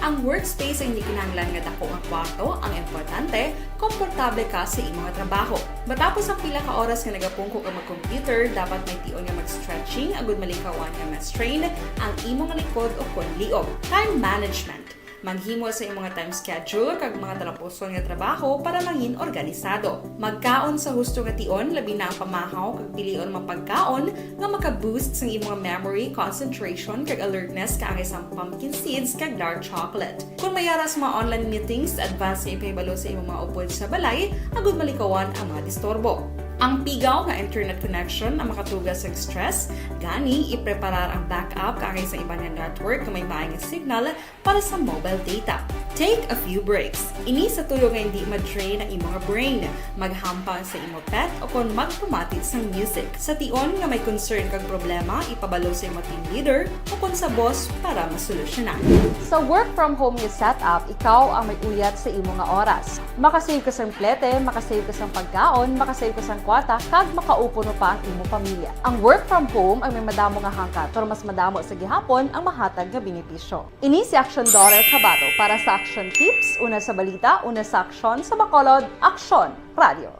Ang workspace ay hindi kinahanglan nga dako nga kwarto, ang importante, komportable ka sa imong trabaho. Matapos ang pila ka oras nga nagapungko ka mag-computer, dapat may tion nga mag-stretching agud malikawan nga ma-strain ang imong likod o kon liog. Time management. Maghimo sa imong time schedule kag mga talapuson nga trabaho para mangin organisado. Magkaon sa husto nga tion, labi na ang pamahaw kag pilion mga pagkaon nga maka-boost sang imong memory, concentration, kag alertness kaangay sang pumpkin seeds kag dark chocolate. Kon may ara sa mga online meetings, advance nga ipahibalo sa imong mga upod sa balay agud malikawan ang mga disturbo. Ang pigaw nga internet connection ang makatuga sa stress, gani ipreparar ang backup kaangay sa iban nga network nga may maayong signal para sa mobile data. Take a few breaks. Ini sa tuyo nga hindi ma-drain ang imong brain. Maghampang sa imo pet o kon magpamati sang music. Sa tion nga may concern kag problema, ipabalo sa imo team leader o kon sa boss para masolusyonan. Sa work from home nga setup, ikaw ang may uyat sa imo nga oras. Makasave ka sang plete, makasave ka sang pagkaon, makasave ka sang kwarta, kag makaupo pa ang imo pamilya. Ang work from home ang may madamo nga hangkat, pero mas madamo sa gihapon ang mahatag nga benepisyo. Ini si Action Daughter Kabato para sa Action Tips, una sa balita, una sa aksyon, sa Bacolod, Aksyon Radio.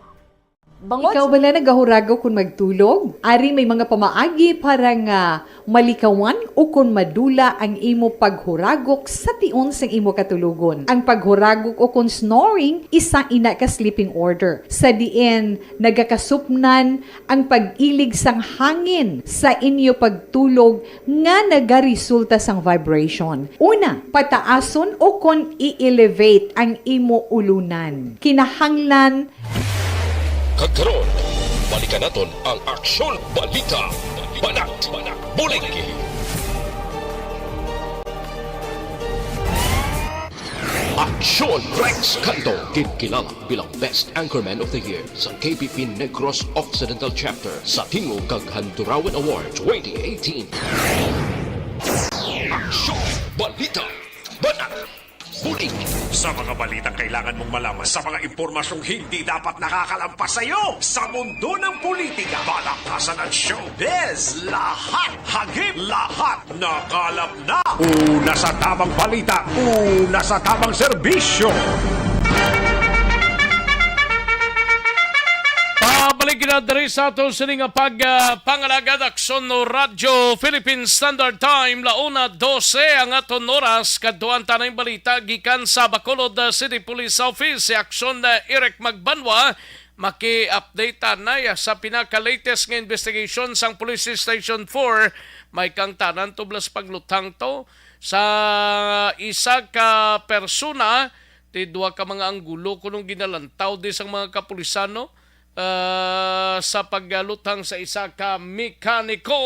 Bangod Ikaw sa bala nagahuragok kon magtulog? Ari may mga pamaagi para nga malikawan o kon madula ang imo paghuragok sa tion sang imo katulogon. Ang paghuragok o kon snoring, isa ina ka sleeping order, sa diin nagakasupnan ang pag-ilig sang hangin sa inyo pagtulog nga nagaresulta sang vibration. Una, pataason o kon i-elevate ang imo ulunan. Kinahanglan Kag karon, balikan naton ang Aksyon Balita, Banat, Bulig. Aksyon Rex Canto, ginkilala bilang Best Anchorman of the Year sa K P P Negros Occidental Chapter sa Tingog kag Handurawan Award twenty eighteen. Aksyon Balita, Banat, Bulig. Sa mga balitang kailangan mong malaman, sa mga impormasyong hindi dapat nakakalampas sa iyo, sa mundo ng politika, balaktasan at showbiz, lahat hagip, lahat nakalap na. Una sa tamang balita, una sa tamang serbisyo. Balik na diri sa aton sini nga pag, ah, pangalagad, Aksyon no Radyo Philippine Standard Time, la una dose ang aton oras. Kadtuan ta na ang balita gikan sa Bacolod, ah, City Police Office. Si Aksyon, ah, Eric Magbanwa, maki-update ta na ya sa pinaka-latest nga investigation sang Police Station four. May kang tanan tublas pagluthang to sa isa ka persona, ti duha ka mga anggulo kunong ginalantaw di sang mga kapulisan, no? Ah, sa pagluthang sa isa ka mekaniko.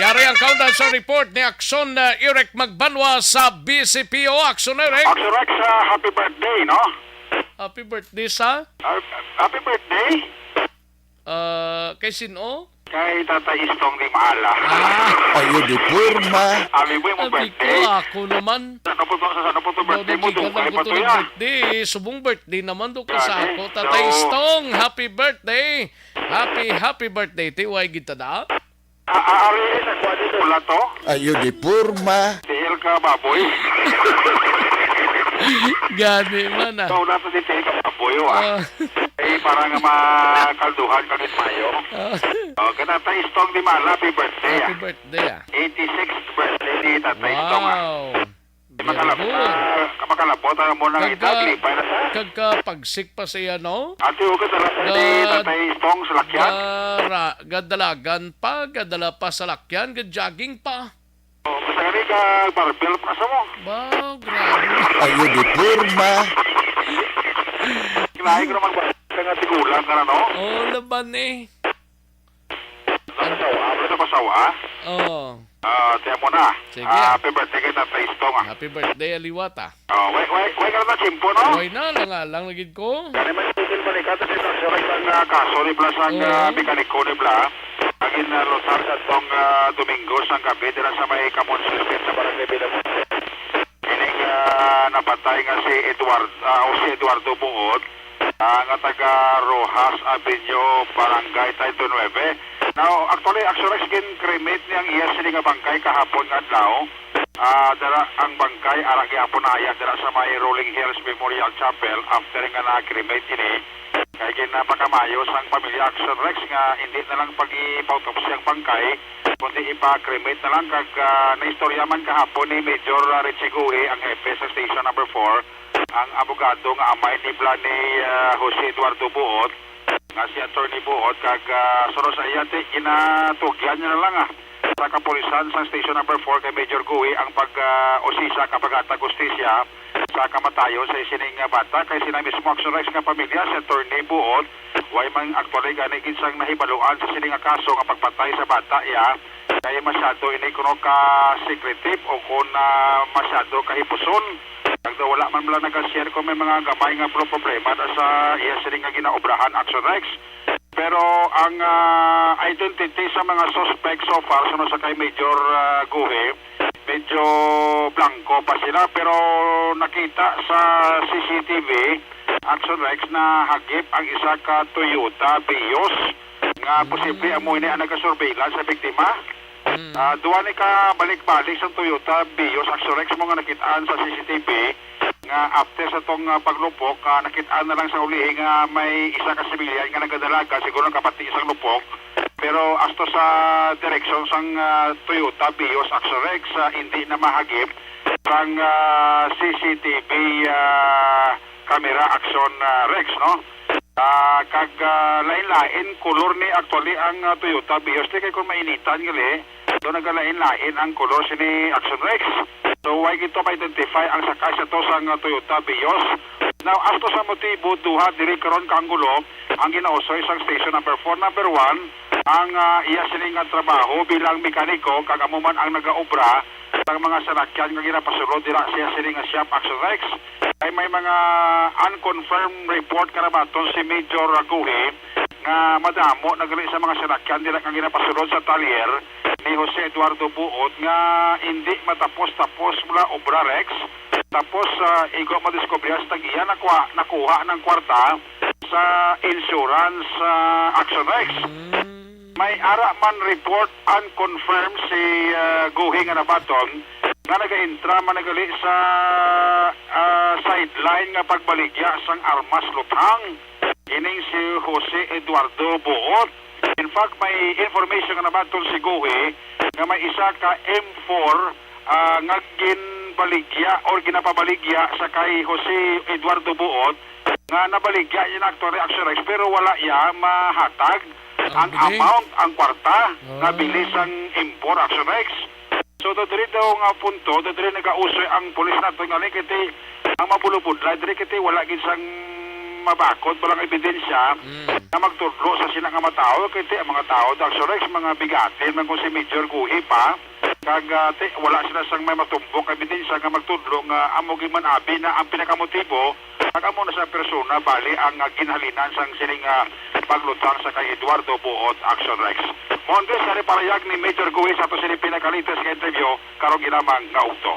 Yari ang kaundan sa report ni Aksyon, ah, Eric Magbanwa sa B C P O. Aksyon, Eric. Aksyon, Rex, ah, happy birthday, no? Happy birthday sa? Ah, happy birthday. Ah, kay sin-o? Kay Tatay Istong di maala. Ah. Ayo di porma. Abi mo yung Abi ko, birthday. Ako naman. Sa ano po to, sa ano po to Daw birthday mo, nagigala dugay ko pa to to ng yan. Birthday. Subong birthday naman do ko sa Gani. Ako. Tatay So, Istong, happy birthday. Happy, happy birthday. Ti, way gid ta da? A-, a-, ari, nagkuha ni Mula to? Ayo di porma. Dihil ka, baboy. Gani man, ah. So, dapat si Dihil ka, baboy, oh, ah. Ah. Eh, para nga makalduhan ka ni Mayo. Ah. Oh, kana ta Istong di Mala, happy birthday, Happy ah. Birthday, ah. Eighty-sixth birthday ni Tatay Istong, ah. Wow. Di Very makalab-, good. ah, makalabot ang muna nga Kag, edad, ah, lipay na sa. Kag ka pagsik pa siya, no? Ate, huwag ka talaga ni Gad-, Tatay Istong sa lakyan. gara-, gadalagan pa, gadala pa sa lakyan, gad-jogging pa. Oh, basta gani ka barbell pa sa mo. Wow, grabe. Ayo di porma. Kinain ko naman ba? Kaya nga tigulang ka na, no? Oh, laban eh. Sa pasawa, sa pasawa, ah? Oo. Ah, tiyan mo na. Sige. Ah, happy birthday kay Tatay Istong, ah. Happy birthday, aliwat, ah. Oh, wait, wait, wait, ka na, Chimpo, no? Why na? Lang-alang na gid ko. Gani man, tigil balikan sa sitwasyon ang, ah, kaso ni Blas ang, Oo. ah, mekaniko ni Blas. Ang in, ah, Rotar sa tong, ah, Domingo sang gabi, dira sa may Camon Circuit sa Barangay Villamonte. Ining, ah, napatay nga si Eduard, ah, o si Eduardo Buot, ah, nga taga Rojas Avenue, Barangay thirty-nine. Now, actually, Action Rex, gin-cremate ni ang iya sini nga bangkay kahapon nga adlaw. Ah, dara ang bangkay, ara gihapon na iya dira sa may Rolling Hills Memorial Chapel after nga na-cremate ini. Kay ginapakamayo sang pamilya Action Rex nga hindi na lang pag-ipautopsya ang bangkay, kundi ipa-cremate na lang kag, ah, naistorya man kahapon ni Major, ah, Richie Gui, ang hepe sa Station Number Four, ang abogado nga amay ni Bla ni, ah, Jose Eduardo Buot, nga si Attorney Buot, kag, ah, suno sa iya, ti-, ginatugyan niya na lang, ah, sa kapulisan sa Station Number Four kay Major Gui ang pag, ah, usisa ka paghatag hustisya sa kamatayon sa sining nga bata, kay sila mismo Action Rex nga pamilya si Attorney Buot, way man actually gani gid sang nahibaluan sa sini nga kaso nga pagpatay sa bata iya, kay masyado ini kuno ka secretive o kun, ah, masyado ka hipuson. Kag daw wala man lang naga-share kung may mga gamay nga pro-, problema na sa iya sini nga ginaobrahan, Action Rex. Pero ang, ah, identity sa mga suspect so far, suno sa kay Major, ah, Guhi, medyo blanco pa sila. Pero nakita sa C C T V, Action Rex, na hagip ang isa ka Toyota Vios nga Mm. posible amo ini ang nagasurveillance sa biktima. Mm. Ah, duha ni ka balik-balik sa Toyota Vios, Action Rex, mo nga nakit-an sa C C T V. Nga after sa tong, ah, paglupok, ah, nakit-an na lang sa ulihi nga may isa ka sibilyan nga nagadalagan, siguro nakapati sang lupok. Pero asto sa direksyon sang, ah, Toyota Vios, Action Rex, ah, hindi na mahagip sang, ah, C C T V, ah, camera, Action, ah, Rex, no? Ah, kag, ah, lain-lain kolor ni actually ang, ah, Toyota Vios. Di kay kung mainitan gali, do nagalain-lain ang kolor sini, Action Rex. So, why gito ma-identify ang sakay sa to sang, ah, Toyota Vios? Now, asto sa motibo, duha diri karon ka anggulo ang ginausoy sang Station Number Four. Number one, ang, ah, iya sini nga trabaho bilang mekaniko, kag amo man ang nagaobra sang mga salakyan nga ginapasulod dira siya sini nga shop, Action Rex. Kay may mga unconfirmed report karabaton si Major Raguhi nga madamo na gali sa mga salakyan dira nga ginapasulod sa talyer ni Jose Eduardo Buot nga hindi matapos-tapos mula obra, Rex. Tapos, ah, igo madiskubre sa tag-iya, nakuha, nakuha ng kwarta sa insurance, ah, Action Rex. Mm. May ara man report, unconfirmed, si, ah, Guhi nga nabaton nga nagaintra man nagali sa, ah, sideline nga pagbaligya sang armas, luthang. Ining si Jose Eduardo Buot. In fact, may information nga nabaton si Gohi nga may isa ka M four, ah, nga ginbaligya or ginapabaligya sa kay Jose Eduardo Buot nga nabaligya niya na aktual Action Rex, pero wala iya mahatag ang amount, ang kwarta nga bili sang M four Action Rex. So, do diri daw nga punto, do diri nagausoy ang pulis nato nga, kay ti ang mabulubudlay diri, kay ti wala gid sang mabakod, walang ebidensya Mm. na magtudlo sa sina nga mga tawo, kay ti ang mga tawo, Action Rex, mga bigatin man kung si Major Guhi pa, kag, ah, ti wala sila sang may matumbok nga ebidensya nga magtudlo nga amo gid man abi na ang pinakamotibo, kag amo na sa persona bali ang, ah, ginhalinan sang sining, ah, paglutang sa kay Eduardo Buot Action Rex. Montes, ari parayag ni Major Guhi sa ato sini pinakalites nga interview karong ginamang nga udto.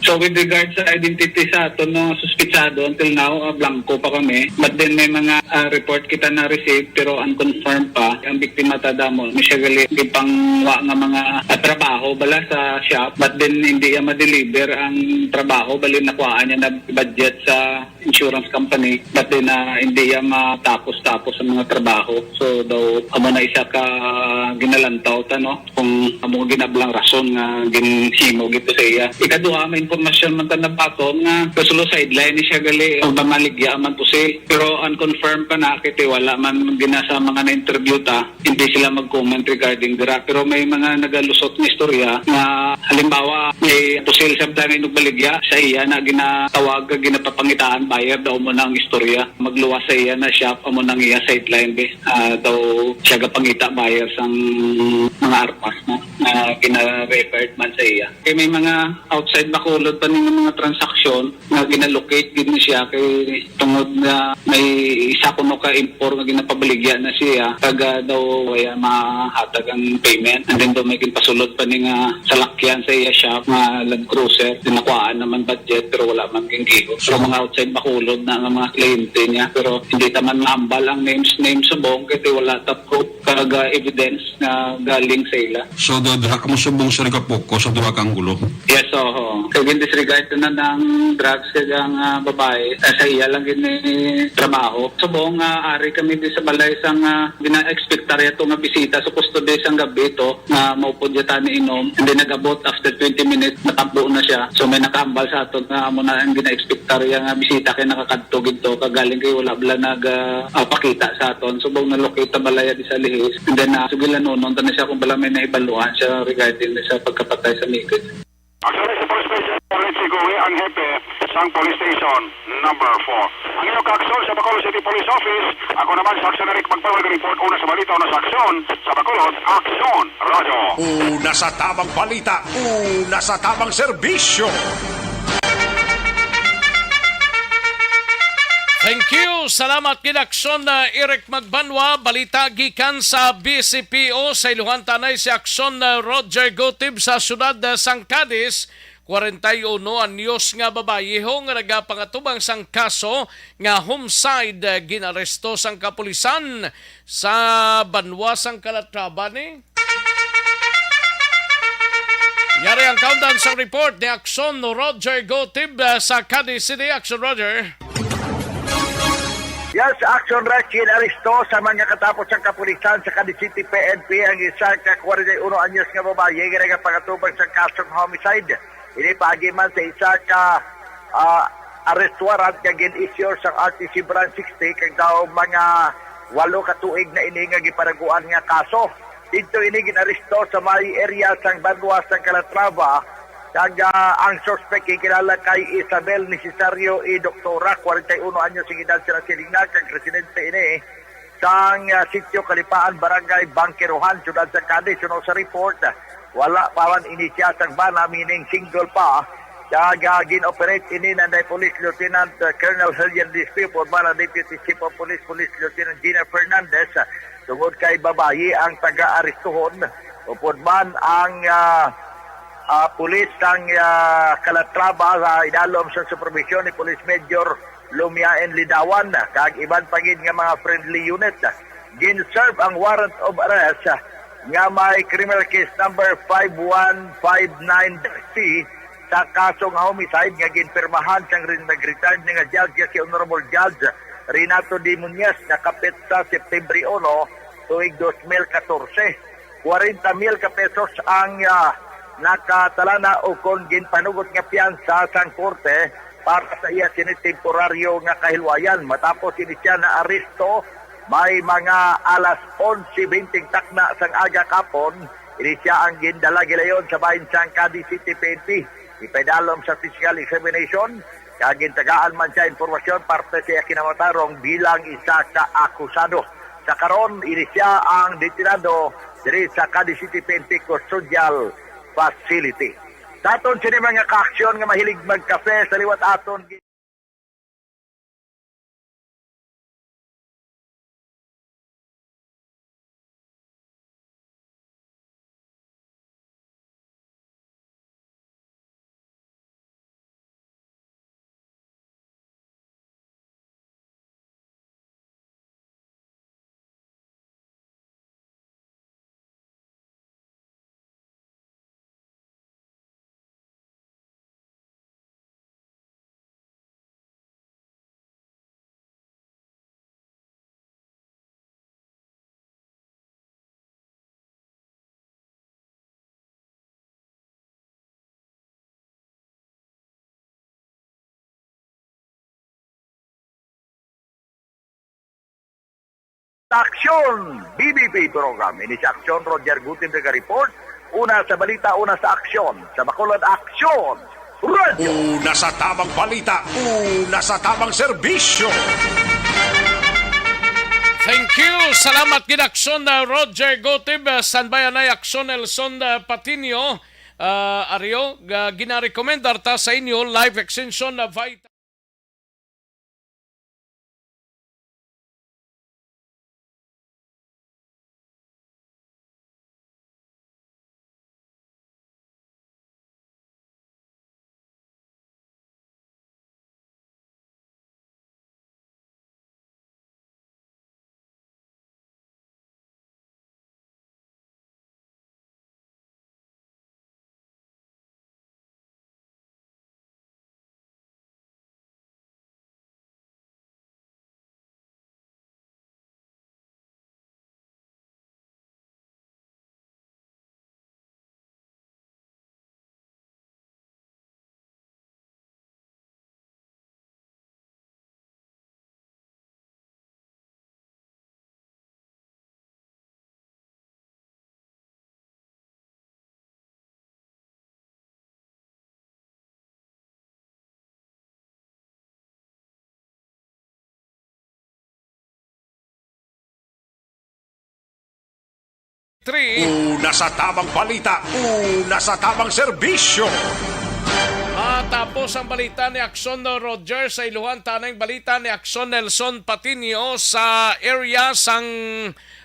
So, with regard sa identity sa aton mga suspitsado, until now, ah, blanco pa kami. But then may mga, ah, report kita na receive pero unconfirmed pa. Ang biktima ta damo, may siya gali gipangwa nga mga, ah, trabaho bala sa shop. But then hindi iya ma-deliver ang trabaho, bali nakuhaan niya na budget sa insurance company, but then, ah, hindi iya matapos-tapos ang mga trabaho. So, daw, amo na isa ka ginalantaw ta, no? Kung amo ang ginablang rason nga ginhimo gito sa iya. Ikaduha, may impormasyon man ta nabaton nga kasulo sideline ni siya gali, o mamaligya man to si. Pero unconfirmed pa na, kay wala man gina sa mga na-interview ta. Hindi sila mag-comment regarding dira. Pero may mga nagalusot nga istorya nga, halimbawa, may pusil sa dami nagbaligya sa iya na ginatawag, ginapapangitaan buyer daw mo na ang istorya. Magluwas sa iya na shop, amo nang iya sideline, be. Ah, daw siya gapangita buyer sang mga armas, no? Na gina-referred man sa iya. Kay may mga outside Bacolod pa ning mga transaksyon nga ginalocate gid ni siya kay tungod nga may isa kuno ka M four nga ginapabaligya na siya, kag, ah, daw wala mahatag ang payment. And then daw may ginpasulod pa ni nga salakyan sa iya shop nga Land Cruiser, ginakuhaan naman budget pero wala man gingigo. So, mga outside Bacolod na nga mga kliyente niya, pero hindi ta man mahambal ang names, names subong kay wala ta proof kag, ah, evidence na galing sa ila. So, do-, diha kamo subong sa nagapoko sa duha ka anggulo? Yes, oho. Kag in disregard na ng drugs kag ang, ah, babae, ah, sa iya lang gini trabaho. Subong nga ari kami di sa balay sang, ah, gina-expectar yato nga bisita sa custody sang gabi to nga maupod yata ni inom. And then nag-abot after twenty minutes, natampo na siya. So, may nakahambal sa aton nga amo na ang gina-expectar ya nga bisita kay nakakadto gid to. Kag galing kay wala bala nag, ah, ah, pakita sa aton. Subong na-locate ta balay di sa lihis. And then, ah, sugilanon ta na siya kung bala may nahibaluan siya regarding sa pagkapatay sa misis. Actually, sa Police Station, Richie Gui, ang hepe sang Police Station number four. Ang inyong kaaksyon sa Bacolod City Police Office. Ako naman, sa Aksyon Eric Magpawag report, una sa balita, una sa aksyon, sa Bacolod, Aksyon Radio. Una sa tamang balita, una sa tamang serbisyo. Thank you. Salamat gid, Aksyon, uh, Eric Magbanwa. Balita gikan sa B C P O sa Iluhan Tanay, si Aksyon, uh, Roger Gutib sa siyudad, uh, sang Cadiz. Kwarenta y uno anyos nga babayiho nga nagapangatubang sang kaso nga homicide, uh, ginaresto sang kapulisan sa banwa sang Calatrava ni. Yari ang countdown sa report ni Aksyon Roger Gotib, uh, sa Cadiz City. Aksyon, Roger. Yes, Aksyon Rex, ginaresto sa mga katapos sang kapulisan sa Cadiz City P N P ang isa ka kwarenta y uno anyos nga babayi nga nagapangatubang sa kasong homicide. Ini paagi man sa isa ka, ah, arrest warrant nga gin-issue sa R T C Branch sixty kag daw mga walo ka tuig na ini nga giparaguan nga kaso. Didto ini ginaresto sa may area sang banwa sang Calatrava, kag, ah, ang suspek ginilala kay Isabel Necesario y Doctora, kwarenta y uno anyos ang edad sa nasiling na, kag residente ini sang, ah, Sitio Kalipaan, Barangay Bangkerohan, Siyudad sa Cadiz. Suno sa report, wala pa man ini siya sang bana, meaning single pa. Kag, ah, gin-operate ini na ni Police Lieutenant, ah, Colonel Helian Dispe, upod man ang Deputy Chief of Police, Police Lieutenant Gina Fernandez, ah, tungod kay babayi ang taga-arestuhon. Upod man ang, ah, ah, pulis sang, ah, Calatrava sa idalom sa supervision ni Police Major Lumiaen Lidawan kag iban pa gid nga mga friendly unit. Gin-serve ang warrant of arrest nga may criminal case number five one five nine C sa kaso nga homicide nga ginpirmahan sang rin-, nag-retired na nga judge nga si Honorable Judge Renato D. Muñez, nakapit sa September uno, tuig dos mil katorse. Kwarenta mil ka pesos ang, ah, nakatalana ukon ginpanugot nga piyansa sang korte para sa iya sini temporaryo nga kahilwayan. Matapos ini siya naaresto, may mga alas onse bente takna sang aga kapon, ini siya ang gindala gilayon sa bahin sang Cadiz City P N P. Ipaidalom sa physical examination, kag gintagaan man siya impormasyon parte sa iya kinamatarong bilang isa ka akusado. Sa karon, ini siya ang detenado diri sa Cadiz City P N P Custodial Facility. Sa aton sini mga kaaksyon nga mahilig magkape, sa liwat aton Aksyon, B B P program. Ini si Aksyon, Roger Gutim, nag-report. Una sa balita, una sa aksyon. Sa Bacolod, Aksyon, Radyo. Una sa tamang balita, una sa tamang serbisyo. Thank you. Salamat gid, Aksyon, uh, Roger Gotib. Uh, standby anay, Aksyon, Nelson, uh, Patinio. Uh, Ario, uh, ginarekomendar ta sa inyo, Life Extension, uh, Vita. Three. Una sa tamang balita, una sa tamang serbisyo. Matapos ang balita ni Aksyon Roger sa Iloan, tanang balita ni Aksyon Nelson Patinio sa area sang,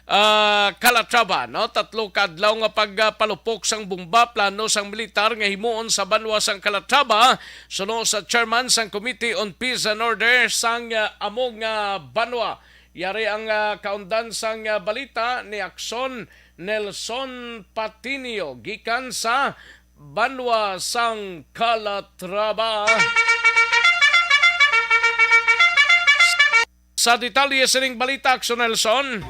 ah, Calatrava, no? Tatlo ka adlaw nga pagpalupok sang bomba, plano sang militar nga himuon sa banwa sang Calatrava, suno sa chairman sang Committee on Peace and Order sang, ah, amo nga banwa. Yari ang, ah, kaundan sang, ah, balita ni Aksyon Nelson Patinio gikan sa banwa sang Calatrava. Sa detalye sining balita, Aksyon Nelson.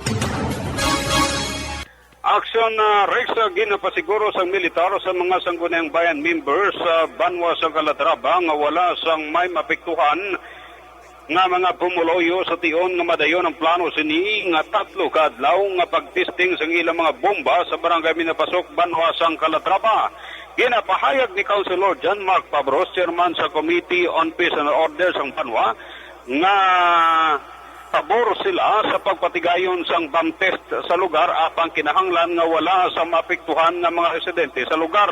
Aksyon, ah, Rex, ah, ginapasiguro sang militar sa mga Sangguniang Bayan members sa banwa sa Calatrava nga wala sang may mapiktuhan nga mga pumuluyo sa tion nga madayon ang plano sini nga tatlo ka adlaw nga pagtesting sang ilang mga bomba sa Barangay Minapasok, banwa sang Calatrava. Ginapahayag ni Councilor John Mark Pabros, chairman sa Committee on Peace and Order sang banwa, nga pabor sila sa pagpatigayon sang bomb test sa lugar, apang kinahanglan nga wala sa maapektuhan nga mga residente sa lugar.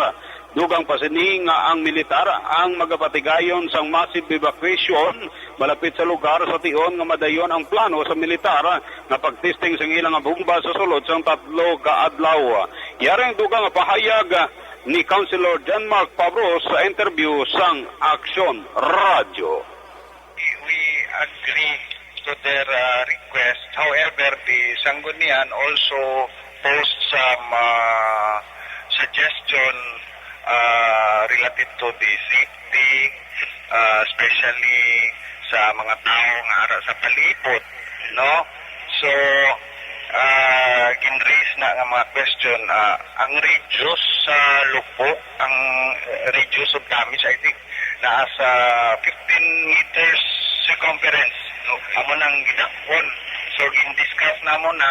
Dugang pa sini nga ang militar ang magapatigayon sang massive evacuation malapit sa lugar sa tion nga madayon ang plano sa militar nga pagtesting sang ilang bomba sa sulod sang tatlo ka adlaw. Yari ang dugang nga pahayag ni Councilor John Mark Pabros sa interview sang Aksyon Radyo. We agree to their, uh, request. However, the Sanggunian also posed some, uh, suggestion, uh, related to the safety, uh, especially sa mga tawo nga ara sa palibot, no? So, ah, gin-raise na nga mga question, ah, ang radius sa lupok, ang, eh, radius of damage, I think, naa sa fifteen meters circumference, no? Amo nang gidak-on. So, gin-discuss namo na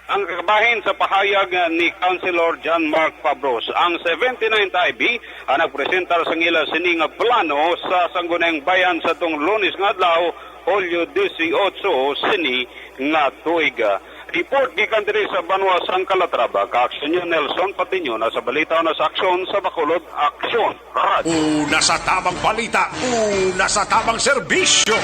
ang kabahin sa pahayag ni Councilor John Mark Fabros, ang seventy-ninth I B ang nagpresentar sang ila sini nga plano sa Sangguniang Bayan sa tong Lunes nga adlaw, Hulyo dieciocho sini nga tuig. Report gikan diri sa banwa sang Calatrava, ka-aksyon niyo Nelson Patiño na sa balita o na sa aksyon sa Bacolod Aksyon Radyo. Una sa tamang balita, una sa tamang serbisyo.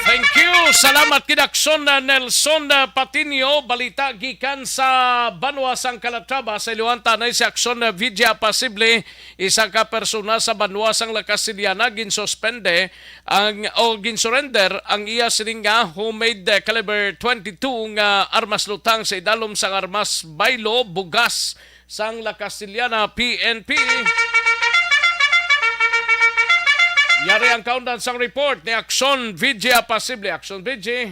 Thank you. Salamat, Kidakson, uh, Nelson, uh, Patinio. Balita gikan sa banwa sang Calatrava. Sa iluhan tanay si Aksyon, uh, Vidya Pasible, isa ka persona sa banwa sang La Castellana, ginsuspende ang, o ginsurrender ang iya sining nga homemade, uh, caliber twenty-two nga armas luthang sa idalom sang armas baylo bugas sang La Castellana P N P. Yari ang kaundan sang report ni Aksyon Vidya Pasible. Aksyon Vidya.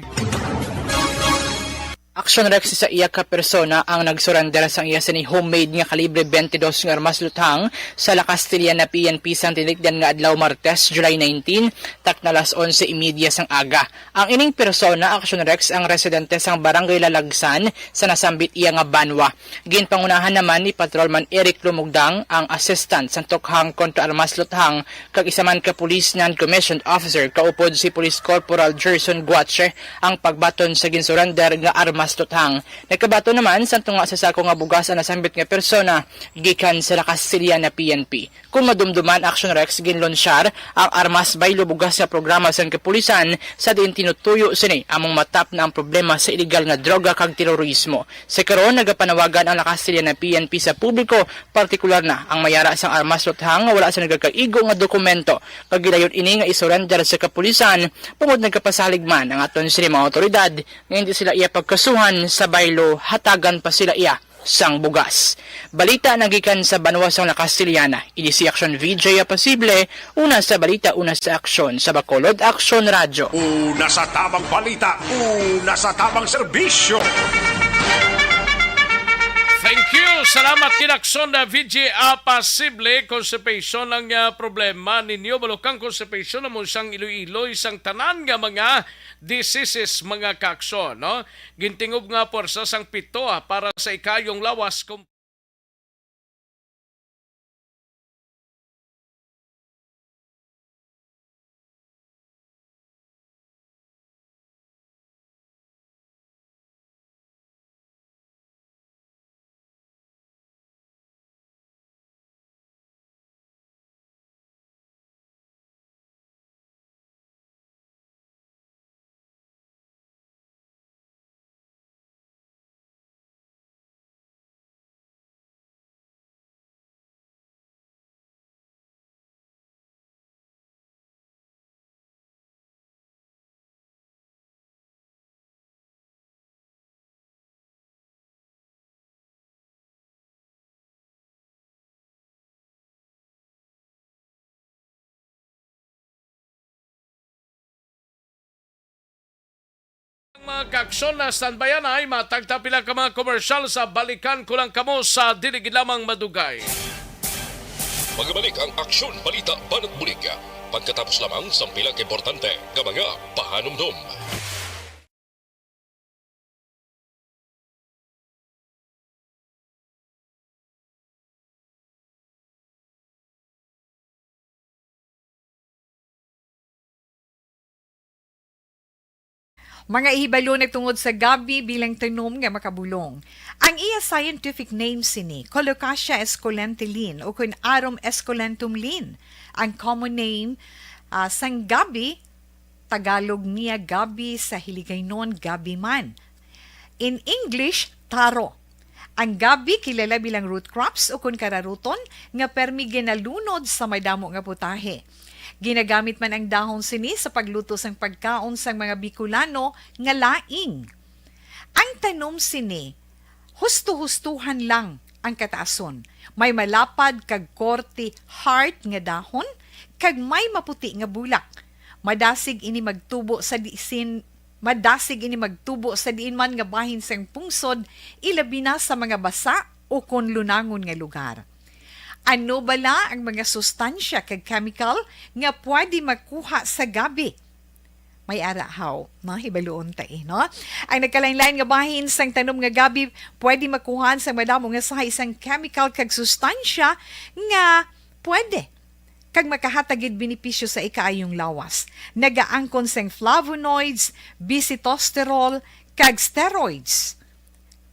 Aksyon Rex, isa iya ka persona ang nagsurrender sang iya sini homemade nga kalibre twenty-two nga armas luthang sa La Castellana P N P sang tinigdan nga adlaw, Martes, July nineteen, takna alas onse y media sang aga. Ang ining persona, Aksyon Rex, ang residente sang Barangay Lalagsan sa nasambit iya nga banwa. Ginpangunahan naman ni Patrolman Eric Lumugdang, ang assistant sang Tukhang kontra Armas Luthang, kag isa man ka police non-commissioned officer, kaupod si Police Corporal Gerson Guache, ang pagbaton sa ginsurrender nga armas luthang. Nagkabaton naman sang tunga sa sako nga bugas ang nasambit nga persona gikan sa La Castellana P N P. Kon madumduman, Aksyon Rex, ginlunsyar ang Armas Baylo Bugas nga programa sang kapulisan, sa diin tinutuyo sini among matap na ang problema sa iligal nga droga kag terorismo. Sa karon, nagapanawagan ang La Castellana P N P sa publiko, partikular na ang mayara sang armas luthang nga wala sa nagakaigo nga dokumento, nga gilayon ini nga isurrender sa kapulisan, bangod nagapasalig man ang aton sini mga awtoridad nga hindi sila iya pagkasuhan sa baylo, hatagan pa sila iya sang bugas. Balita nagikan sa banwa sang La Castellana, ini si Aksyon V J Apasible, una sa balita, una sa aksyon, sa Bacolod Aksyon Radyo. Una sa tamang balita, una sa tamang serbisyo. Thank you. Salamat, Kinaksyon na V J Apasible. Constipation ang, ah, problema ninyo. Balukang constipation, amo sang Iloilo, isang tanan nga mga diseases, mga kaaksyon, no? Gintingob nga puwersa sang pito, ah, para sa ikayong lawas, kung Mga kaaksyon, na standby anay, matag ta pila ka mga komersyal, sa balikan ko lang kamo sa dili gid lamang madugay. Magabalik ang Aksyon Balita Banat Bulig pagkatapos lamang sang pila ka importante nga mga pahanumdom. Mga ihibalo nagtungod sa gabi bilang tanom nga makabulong. Ang iya scientific name sini, Colocasia esculenta Lin, o kun Arum esculentum Lin. Ang common name, ah, sang gabi, Tagalog niya gabi, sa Hiligaynon gabi man. In English, taro. Ang gabi kilala bilang root crops, ukon kararuton, nga permi ginalunod sa madamo nga putahe. Ginagamit man ang dahon sini sa pagluto sang pagkaon sang mga Bicolano nga laing. Ang tanom sini, husto-hustohan lang ang kataason. May malapad kag korte heart nga dahon, kag may maputi nga bulak. Madasig ini magtubo sa disin, madasig ini magtubo sa diin man nga bahin sang pungsod, ilabi na sa mga basa o kon lunangon nga lugar. Ano bala ang mga sustansya kag chemical nga pwede makuha sa gabi? May ara haw, mahibaluon ta eh, no? Ang nagkalain-lain nga bahin sang tanom nga gabi pwede makuhaan sang madamo nga sahay sang chemical kag sustansya nga pwede kag makahatag gid benepisyo sa ikaayong lawas. Nagaangkon sang flavonoids, bisitosterol, kag steroids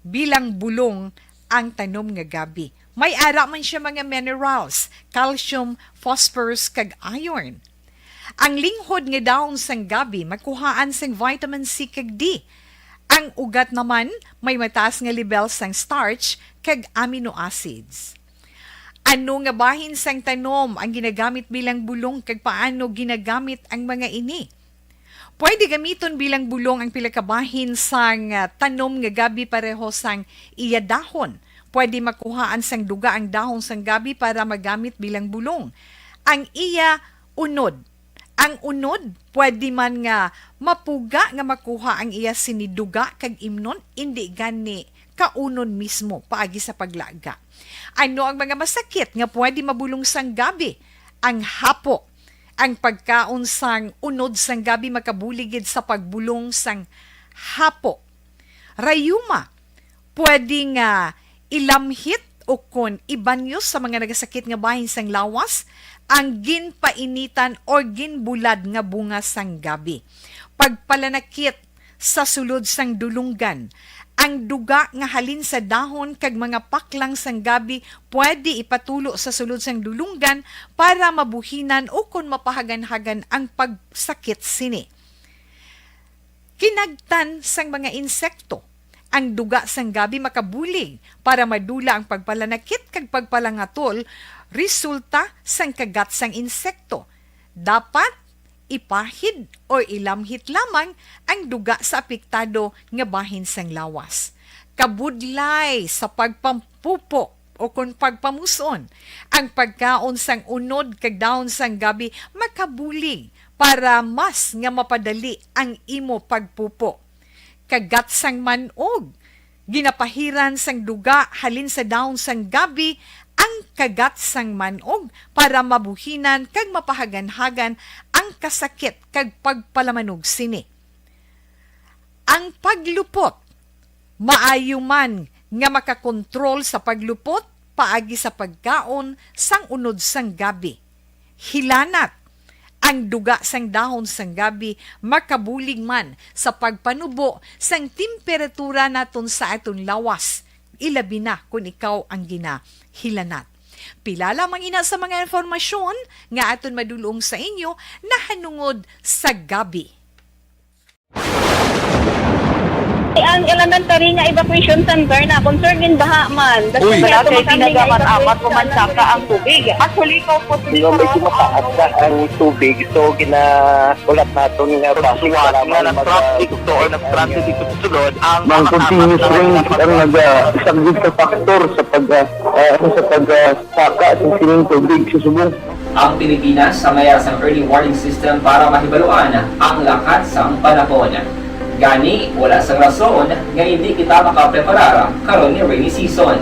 bilang bulong ang tanom nga gabi. May ara man siya mga minerals, calcium, phosphorus, kag iron. Ang linghod nga dahon sang gabi makuhaan sang vitamin C kag D. Ang ugat naman may mataas nga lebel sang starch kag amino acids. Ano nga bahin sang tanom ang ginagamit bilang bulong kag paano ginagamit ang mga ini? Pwede gamiton bilang bulong ang pila ka bahin sang, ah, tanom nga gabi pareho sang iya dahon. Pwede makuhaan sang duga ang dahon sang gabi para magamit bilang bulong. Ang iya unod. Ang unod, pwede man nga mapuga nga makuha ang iya sini duga kag imnon, indi gani kaunon mismo paagi sa paglaga. Ano ang mga masakit nga pwede mabulong sang gabi? Ang hapo. Ang pagkaon sang unod sang gabi makabulig gid sa pagbulong sang hapo. Rayuma, pwede nga ilamhit o kon ibanyo sa mga nagasakit nga bahin sang lawas ang ginpainitan or ginbulad nga bunga sang gabi. Pagpalanakit sa sulod sang dulunggan. Ang duga nga halin sa dahon kag mga paklang sang gabi pwede ipatulo sa sulod sang dulunggan para mabuhinan o kon mapahaganhagan ang pagsakit sini. Kinagtan sang mga insekto. Ang duga sang gabi makabulig para madula ang pagpalanakit kag pagpalangatol resulta sang kagat sang insekto. Dapat ipahid o ilamhit lamang ang duga sa apektado nga bahin sang lawas. Kabudlay sa pagpampupo o kon pagpamus-on, ang pagkaon sang unod kag dahon sang gabi makabulig para mas nga mapadali ang imo pagpupo. Kagat sang man-og. Ginapahiran sang duga halin sa dahon sang gabi ang kagat sang man-og para mabuhinan kag mapahaganhagan ang kasakit kag pagpalamanog sini. Ang paglupot. Maayo man nga makakontrol sa paglupot paagi sa pagkaon sang unod sang gabi. Hilanat. Ang duga sang dahon sang gabi makabulig man sa pagpanubo sang temperatura naton sa aton lawas, ilabi na kon ikaw ang ginahilanat. Pila lamang ina sa mga impormasyon nga aton madulong sa inyo nahanungod sa gabi. Ang elementary nga evacuation center na concern in baha man. Uy! Kaya kay pinagamat-amat ko man saka ang tubig. Actually, ko po Pero medyo mataas na ang tubig, so ginaulat naton nga basi nga kailangan nag-, nag-traffic to or nag-transit dito sa sulod ang mga continuous rain ang nag-, ah, isang big factor sa pag, ah, ah, sa pag, ah, saka sa sining tubig sa subong. Ang Pilipinas sa mayas ang early warning system para mahibaluan ang lakat sang panahon. Gani, wala sang rason nga hindi kita makapreparar karon ni rainy season.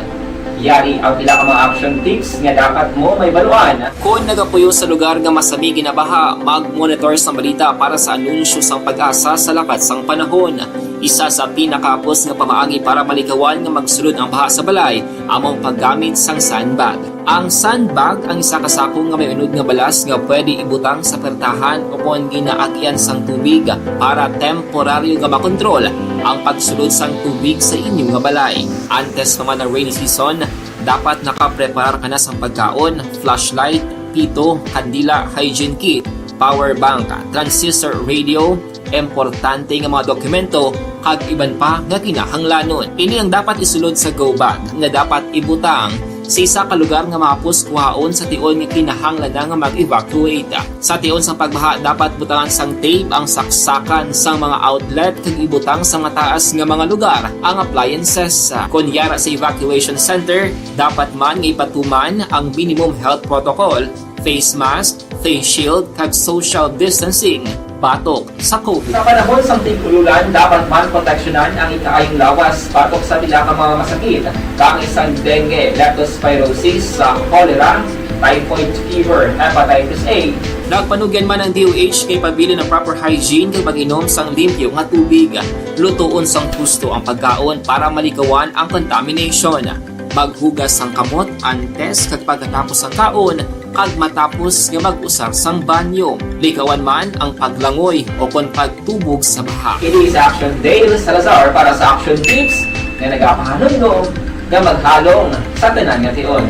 Yari ang pila ka mga action tips nga dapat mo mahibaluan. Kon nagapuyo sa lugar nga masami ginabaha, mag-monitor sa balita para sa anunsyo sang PAGASA sa lakat sang panahon. Isa sa pinakahapos nga pamaagi para malikawan nga magsulod ang baha sa balay amo ang paggamit sang sandbag. Ang sandbag ang isa ka sako nga may unod nga balas nga pwede ibutang sa pertahan o kon ginaagian sang tubig para temporaryo nga makontrol ang pagsulod sang tubig sa inyo nga balay. Antes pa man ang rainy season, dapat nakapreparar ka na sang pagkaon, flashlight, pito, kandila, hygiene kit, power bank, transistor radio, importante nga mga dokumento, kag iban pa nga kinahanglanon. Ini ang dapat isulod sa go bag nga dapat ibutang sa isa ka lugar nga mahapos kuhaon sa tion nga kinahanglan na nga mag-evacuate. Sa tion sang pagbaha, dapat butangan sang tape ang saksakan sang mga outlet kag ibutang sa mataas nga mga lugar ang appliances. Kon yara sa evacuation center, dapat man nga ipatuman ang minimum health protocol, face mask, face shield, kag social distancing batok sa COVID. Sa panahon sang tig-ululan, dapat man proteksyonan ang ikaayong lawas batok sa pila ka mga masakit, kaangay sang dengue, leptospirosis, sa cholera, typhoid fever, hepatitis A. Nagpanugyan man ang D O H nga ipabilin ang proper hygiene kag pag-inom sang limpyo nga tubig. Lutoon sang husto ang pagkaon para malikawan ang contamination. Maghugas sang kamot antes kag pagkatapos sa kaon, kag matapos nga mag-usar sang banyo. Likawan man ang paglangoy o kon pagtubog sa baha. Ini si Action Dale Salazar para sa Action Tips nga nagapahanumdom nga maghalong sa tanan nga tion.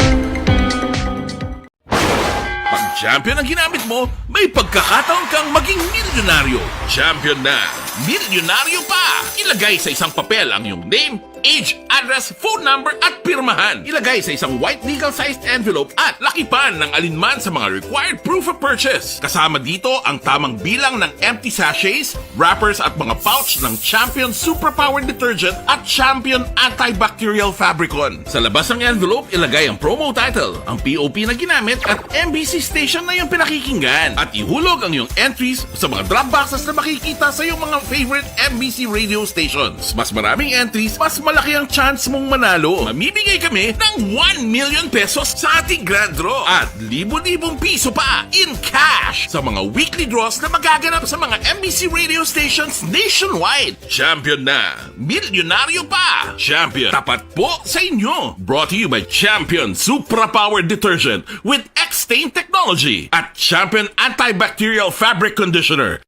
Pag champion ang ginamit mo, may pagkakataon kang maging milyonaryo. Champion na! Milyonaryo pa! Ilagay sa isang papel ang iyong name, age, address, phone number at pirmahan. Ilagay sa isang white legal-sized envelope at lakipan ng alinman sa mga required proof of purchase. Kasama dito ang tamang bilang ng empty sachets, wrappers at mga pouch ng Champion Suprapower Detergent at Champion Antibacterial Fabricon. Sa labas ng envelope, ilagay ang promo title, ang P O P na ginamit at M B C station na iyong pinakikinggan. At ihulog ang iyong entries sa mga drop boxes na makikita sa iyong mga favorite M B C radio stations. Mas maraming entries, mas malaki ang chance mong manalo. Mamimigay kami ng one million pesos sa ating grand draw at libo-libong piso pa in cash sa mga weekly draws na magaganap sa mga M B C radio stations nationwide. Champion na! Milyonaryo pa! Champion, tapat po sa inyo! Brought to you by Champion Supra Power Detergent with X-Stain Technology at Champion Antibacterial Fabric Conditioner.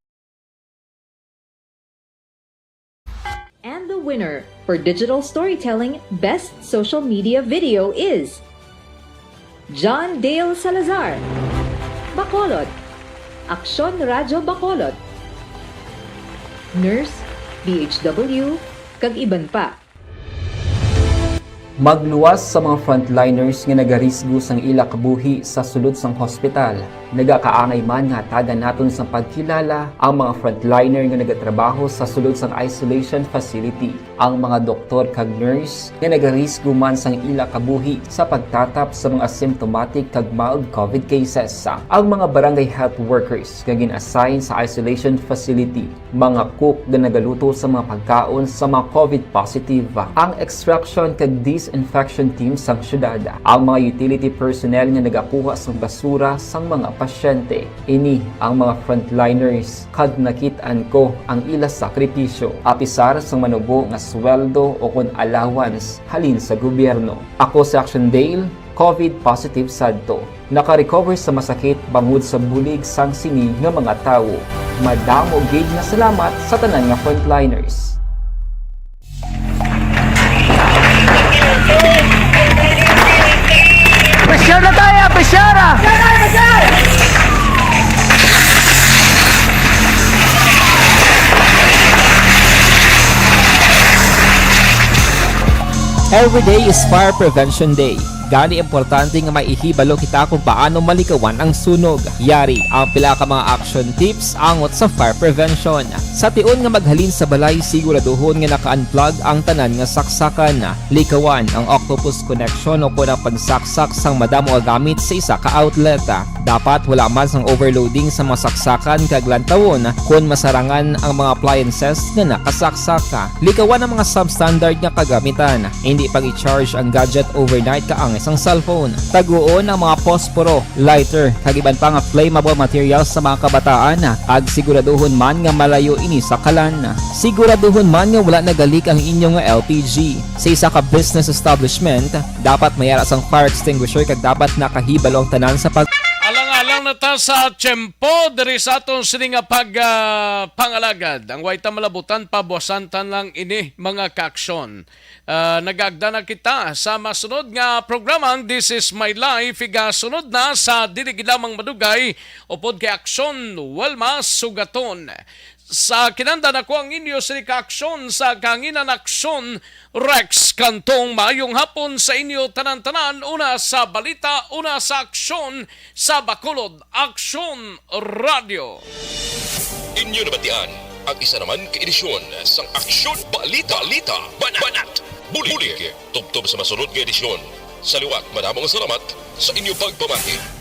And the winner for digital storytelling best social media video is John Dale Salazar, Bacolod, Aksyon Radyo Bacolod, Nurse, D H W, kag iban pa. Magluwas sa mga frontliners nga nagarisgo sang ila kabuhi sa sulod sang hospital. Nagakaangay man nga hatagan naton sang pagkilala ang mga frontliner nga nagatrabaho sa sulod sang isolation facility, ang mga doktor kag nurse nga nagarisgo man sang ila kabuhi sa pagtatap sa mga symptomatic kag mild COVID cases, ang mga barangay health workers nga gin-assign sa isolation facility, mga cook nga nagaluto sa mga pagkaon sa mga COVID positive, ang extraction kag disinfection team sang syudad, ang mga utility personnel nga nagakuha sang basura sang mga pasyente. Ini ang mga frontliners kag nakit-an ko ang ila sakripisyo, apisar sang manubo nga sweldo o kon allowance halin sa gobyerno. Ako si Action Dale, COVID positive sadto. Naka-recover sa masakit bangod sa bulig sang sini nga mga tawo. Madamo gid nga salamat sa tanan nga frontliners. Pressure na tayo! Pressure! Every day is Fire Prevention Day. Gani importante nga maihibalo kita kung paano malikawan ang sunog. Yari ang pila ka mga action tips angot sa fire prevention. Sa tion nga maghalin sa balay, siguraduhon nga naka-unplug ang tanan nga saksakan. Likawan ang octopus connection o kon ang pagsaksak sang madamo nga gamit sa isa ka outlet. Dapat wala man sang overloading sa mga saksakan kag lantawon kon masarangan ang mga appliances nga nakasaksak. Likawan ang mga substandard nga kagamitan. Hindi pag-i-charge ang gadget overnight kaangay sang cellphone. Taguon ang mga posporo, lighter, kag iban pa nga flammable materials sa mga kabataan, kag siguraduhon man nga malayo ini sa kalan. Siguraduhon man nga wala nagalik ang inyo nga L P G. Sa isa ka business establishment, dapat may ara sang fire extinguisher kag dapat nakahibalo ang tanan sa pag- Alang-alang na ta sa tiyempo diri sa aton sini nga pag, ah, pangalagad. Ang way ta malabutan, pabuasan ta lang ini, mga kaaksyon. Ah, nagaagda na kita sa masunod nga programa, ang This Is My Life. Igasunod na sa dili gid lamang madugay, upod kay Aksyon Walma Sugaton. Sa kinandan, ako ang inyo sini ka Aksyon sa kahanginan, Aksyon Rex Cantong. Maayong hapon sa inyo tanan-tanan, una sa balita, una sa aksyon, sa Bacolod Aksyon Radyo. Inyo nabatian ang isa naman ka edisyon sang Aksyon Balita, Balita, Banat, Banat, Bulig. Bulig. Tubtob sa masunod nga edisyon. Sa liwat, madamo nga salamat sa inyo pagpamati.